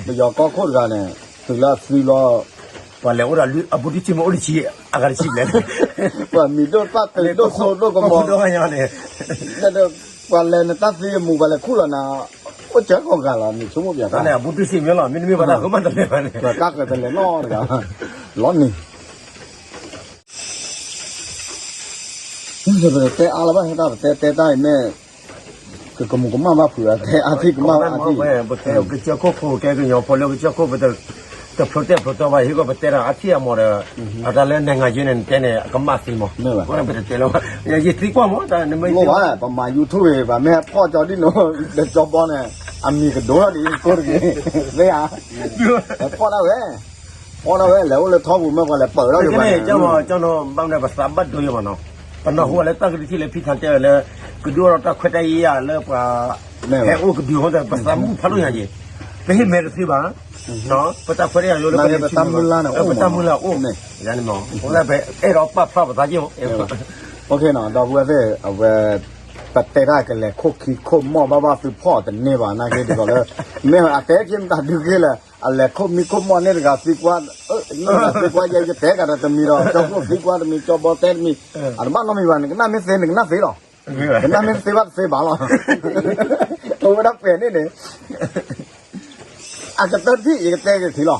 ကီၢ်ခိၣ်တဂၤန့ၣ် သုးလၢအသွံလီၤ ပှၤလဲၤအိၣ်ဒီးအဘူးတံၢ်စ့မ့ၢ်အိၣ်တဆံ အဂၤတဆံဘျဲၣ် ပှၤမံၤဒိၣ်ပၢ်တ့ၢ်ဒိၣ်စိဒိၣ်ကမီၤ န့ၣ် ပှၤလဲၤနတၢ်သံအမူး ပှၤလဲၤခူၣ်လီၤနၤ အိၣ်စၢၤကီၢ်ဂၤလီၤ နဆိကမိၣ်ပျဲတၢ်န့ၣ် အဘူးတံၢ်စ့မ့ၢ်လီၤ မ့တမ့ၢ်ပှၤတၢ်ဃုမးတလဲၤဘၣ်န့ၣ် ပှၤကါဃၢၤတလဲၤနီတဂၤ လီၤနံၤ ပတဲအါလၢၤဘၣ် ဟဲတၢ်ပတဲတဲတၢ်အံၤမ့ၢ် ကကမူးကမၣ်ဘၣ်ဖုး တဲအါထံၣ်ကမၣ်ဘၣ်အါထံၣ် ပကစၢၢ်ခိၣ်ဖိကဲကညီဖိလၢကစၢၢ်ခိၣ် ပတဖျိတဲဖျိတီဘၣ် ဟံၣ်ကီၢ်ပတဲဒီးအထံၣ်အမီၤဒီး အတၢ်လၢနဲၣ်ငါယဲန့ၣ် နတဲန့ၣ် အကမၣ်သံမး ပတတဲလၢၤဘၣ် ယသံကွၢ်မး တၢ်နမ့ၢ် ပမၤ YouTube ပမ့ၢ်ဟဲဖီၣ်ကၠီဒ်နီၤ ဒီးကၠီဘီန့ၣ် အမံၤကဒိၣ်ထီၣ်ဒ်ကိၢ်တဂ့ၤ မ့ၢ်ဧါ ဖီၣ်ဒၣ်ဝဲ ဖီၣ်ဒၣ်ဝဲ လဲၤအိၣ်လၢထီပူၤမ့ၢ်ပှၤလဲၤပၢၢ်ထီၣ်က့ၤပှၤန့ၣ် ကၠီဘီ ကၠီနီၤ ဘၣ်မနုၤပသးဘၣ်ဒိယဲမးနီၤ ပနီၢ်ဟူဝဲလၢတၢ်ကဒုထံၣ်လၢဖံထါတဲဝဲလၢ ကဒုးအိၣ်ဒီးတၢ်ခွဲးတၢ်ယာ်လၢပှၤ ဟဲအိၣ်ကဒုးအဃိသတး ပသးဘူၣ်ဖးဒိၣ်ညါက့ၤ ပဟ့ၣ်မဲာ်တသ့ဘၣ် ပတၢ်ခွဲးတၢ်ယာ်လၢပတၢ်မုၢ်လၢ်န့ၣ်အိၣ် ပတၢ်မုၢ်လၢ်အိၣ် ပအဲၣ်ဒိးပာ်ဖျါပသးက့ၤ ဒီပုၢ်ဝဲၢ်သ့ၣ် အဝဲ ပတဲတၢ်ကလဲၤခိၣ်ခံခိၣ်မီၢ်ဘၣ်ဘၣ်သုဖီၣ်တန့ၢ်ဘၣ် နာ်က့ဒ်သိးလၢ မ့ၢ်အတဲက့ၤမတၤဒုးက့ၤလဲၣ် အလဲၤခိၣ်မံခိၣ်မီၢ်န့ၢ်တဂၤသံကွၢ် န့ၢ်တဂၤသံကွၢ် ယဲယတဲကဒီးတမံၤဒီး ကၠီခိၣ်သံကွၢ်တမံၤ ကၠီဘီတဲတမံၤ အတဘၣ်နီတမံၤဘၣ် နကနၣ်မ့ၢ်သ့ နကနၣ်သ့လီၤ ကနၣ်မ့ၢ်သ့ဘၣ်တသ့ဘၣ်လီၤ အဝဲဒၣ်ပဲာ်န့ၣ်န့ၣ် အကတၢၢ်တထံၣ် ယကတဲက့ၤထံလီၤ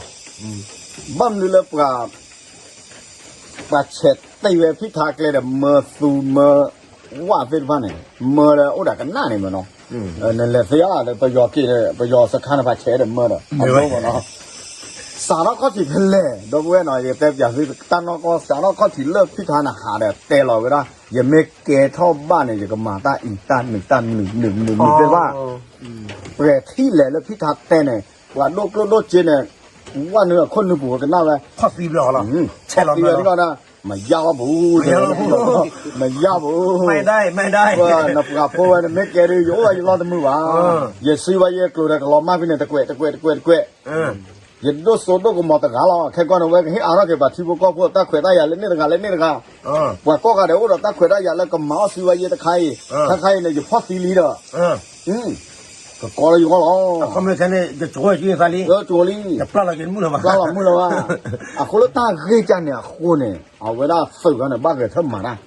ဘၣ်မနုၤလၢပှၤ ပှၤဆဲးတ့ၢ်ဝဲဖံထါကျဲဒီး မၢသူမၢဝၣ်သ့ၣ်တဖၣ်န့ၣ် မၢဒီးအိၣ်ဒီးကနၣ်န့ၣ်မ့ၢ်နီၤ နလဲၤသ့ဧါဒီး ပယီၤက့ၤဒီး ပယီၤစခါန့ၣ် ပှၤဆဲးဒီးမၢဒီး အဒိမ့ၢ်နီၤ စးထီၣ်ခီၣ်ထံးဖဲလဲၣ် ဒီပုၢ်ဝဲၢ်နီၤ ယတဲပျးသုတၢ်နီၢ်ကီၢ် စးထီၣ်ခီၣ်ထံးလၢဖံထါန့ၣ်ဟးဒီးတဲလီၤဝဲဒၣ် ယမ့ၢ်ကဲထီၣ်ဘၣ်န့ၣ် ယကမၤတၢ်အံၤတၢ်နုၤတၢ်နုၤနုၤနုၤနုၤသ့ၣ်တဖၣ် ပှဲၤထံၣ်လဲၤလၢဖံထါတဲန့ၣ် ပှၤဒိၣ်ကျိၣ်ဒိၣ်စ့န့ၣ် ဝၣ်နုာ်အခိၣ်နုာ်ပူၤကနၣ်ဝဲ ခီၣ်သံဘျီလီၤ ဆဲးလီၤနုာ်လီၤ မယါလီၤပူၤ မယါပူၤ နပှၤဖိဝဲန့ၣ်မ့ၢ်ကဲဒုး ယအိၣ်ဝဲယလီၢ်တမုာ်ဘၣ် ယစုဘၣ်ယဲကျိၤဒီးကလီၤမၢ်ဖဲန့ၣ် တကွဲးတကွဲးတကွဲးတကွဲး ယဒိၣ်စိဒိၣ်ကမီၤတဂၤလီၤ ခဲကီၢ်န့ၣ်ဝဲကဟ့ၣ်အါထီၣ်က့ၤပှၤထံဖိကီၢ်ဖိတၢ်ခွဲးတၢ်ယာ်လၢန့ၣ်တဂၤလၢန့ၣ်တဂၤ ပှၤကိးဂၤဒဲးအိၣ်ဒီးတၢ်ခွဲးတၢ်ယာ်လၢကမၤအီၣ်စုဘၣ်ယဲတခါအံၤ တခါခါအံၤန့ၣ် ယဖီၣ်သံလံဒီး ကကီလၢယဂီၢ်လီၤ လၢကလီၤမုၢ်လၢၤဘၣ် အဃိလၢတၢ်ဂ့ၢ်ကၢ်န့ၣ်အဃိန့ၣ် အဝဲဒၣ်သုးဂၤန့ၣ် ဘၣ်ဂဲၤဆၢထၢၣ်မၤတၢ်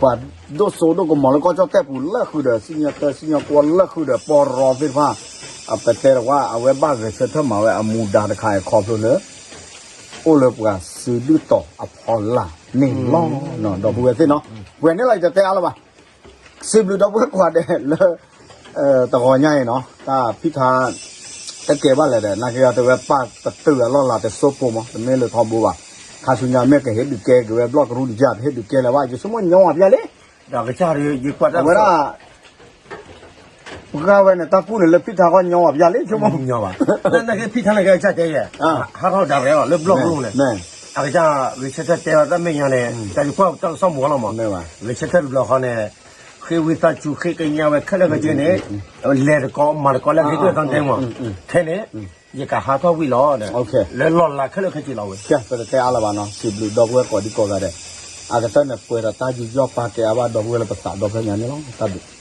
ပှၤဒိၣ်စိဒိၣ်ကမီၤလၢကီၢ်ကၠီၣ်တဲၣ်ပူၤလၢဃုာ်ဒီး စံၣ်ညီၣ်တၢ်စံၣ်ညီၣ်ကွီၢ်လၢဃုာ်ဒီးပီၢ်ရီသ့ၣ်တဖၣ် အပတဲတဝၣ် အဝဲဘၣ်ဂဲၤဆၢထၢၣ်မၤဝဲအမူဒါတခါအံၤခီဖျိလၢ အိၣ်လၢပှၤစုဒုၣ်တီၤအဖီလာ်န့ၣ်လီၤ. ဒီပုၢ်ဝဲၢ်သ့ၣ်နီၤ ပှဲၤန့ၣ်လီၤ ယတတဲအါလၢၤဘၣ် စံးဘျုးဒီပုၢ်ဝဲၢ်ကိးဂၤဒဲးလၢ တဂီၤညါအံၤနီၤ တၢ်ဖံးထါ တကဲဘၣ်လဲၣ်ဒီး နာ်က့အီၤတဲဝဲပၢ်ပတုာ်အလီၢ်လၤတစိၢ်ဖိမး တမ့ၢ်လၢထီဘိဘၣ် ခါဆူညါမ့ၢ်ကဟ့ၣ်ဒုးကဲက့ၤဝဲဘျီၣ်ကရူၢ်တယၢ် တဟ့ၣ်ဒုးကဲလၢၤဘၣ် ယဆိကမိၣ်ညီဝဲပျၢ်လံ ဒီးကစၢ်ဒီးယကွၢ်တၢ်အဝဲဒၣ် ပှၢ်ဝဲန့ၣ် တၢ်ကူၣ်န့ၣ်လၢဖံးထါဃီညီဝဲပျၢ်လံ ဆိကမိၣ် ညီဘၣ် နာ်က့ဖံးထါန့ၣ်ကဲကစၢ်တဲယဲ ဟးထီၣ်ဒၣ်ရဲၣ်လီၤ လၢဘျီၣ်ကရူၢ်န့ၣ် အကစၢ်ဂဲၤဆၢထၢၣ်တဲအီၤတၢ်မဲာ်ညါန့ၣ် တၢ်ယကွၢ်တၢ်ကစီၣ်မူၤလီၤမး ဂဲၤဆၢထၢၣ်တဘျီဃီန့ၣ် ဃ့ဝံသးစူၤဃ့ကညးဝဲခဲလၢာ်ခဲဆ့န့ၣ် လဲၤတကိးမၤတကိးလၢအဂ့ၤကတၢၢ်တၢ်တဲမး ခဲန့ၣ် ယကဟးထီၣ်ဝံၤလီၤဒီး လၢလီၢ်လၤခဲလၢာ်ခဲဆ့လီၤဝဲ ပတတဲအါလၢၤဘၣ်နီၤ စံးဘျုးဒီပုၢ်ဝဲၢ်ကိးဒံကိးဂၤဒဲး အကတၢၢ်န့ၣ်ပှဲၤဒီးတၢ်ယူးယီၣ်ပာ်ကဲအါဘၣ်ဒီပုၢ်ဝဲၢ်လၢပသးဒီဖျၢၣ်ညါန့ၣ်လီၤ တၢ်ဘျုး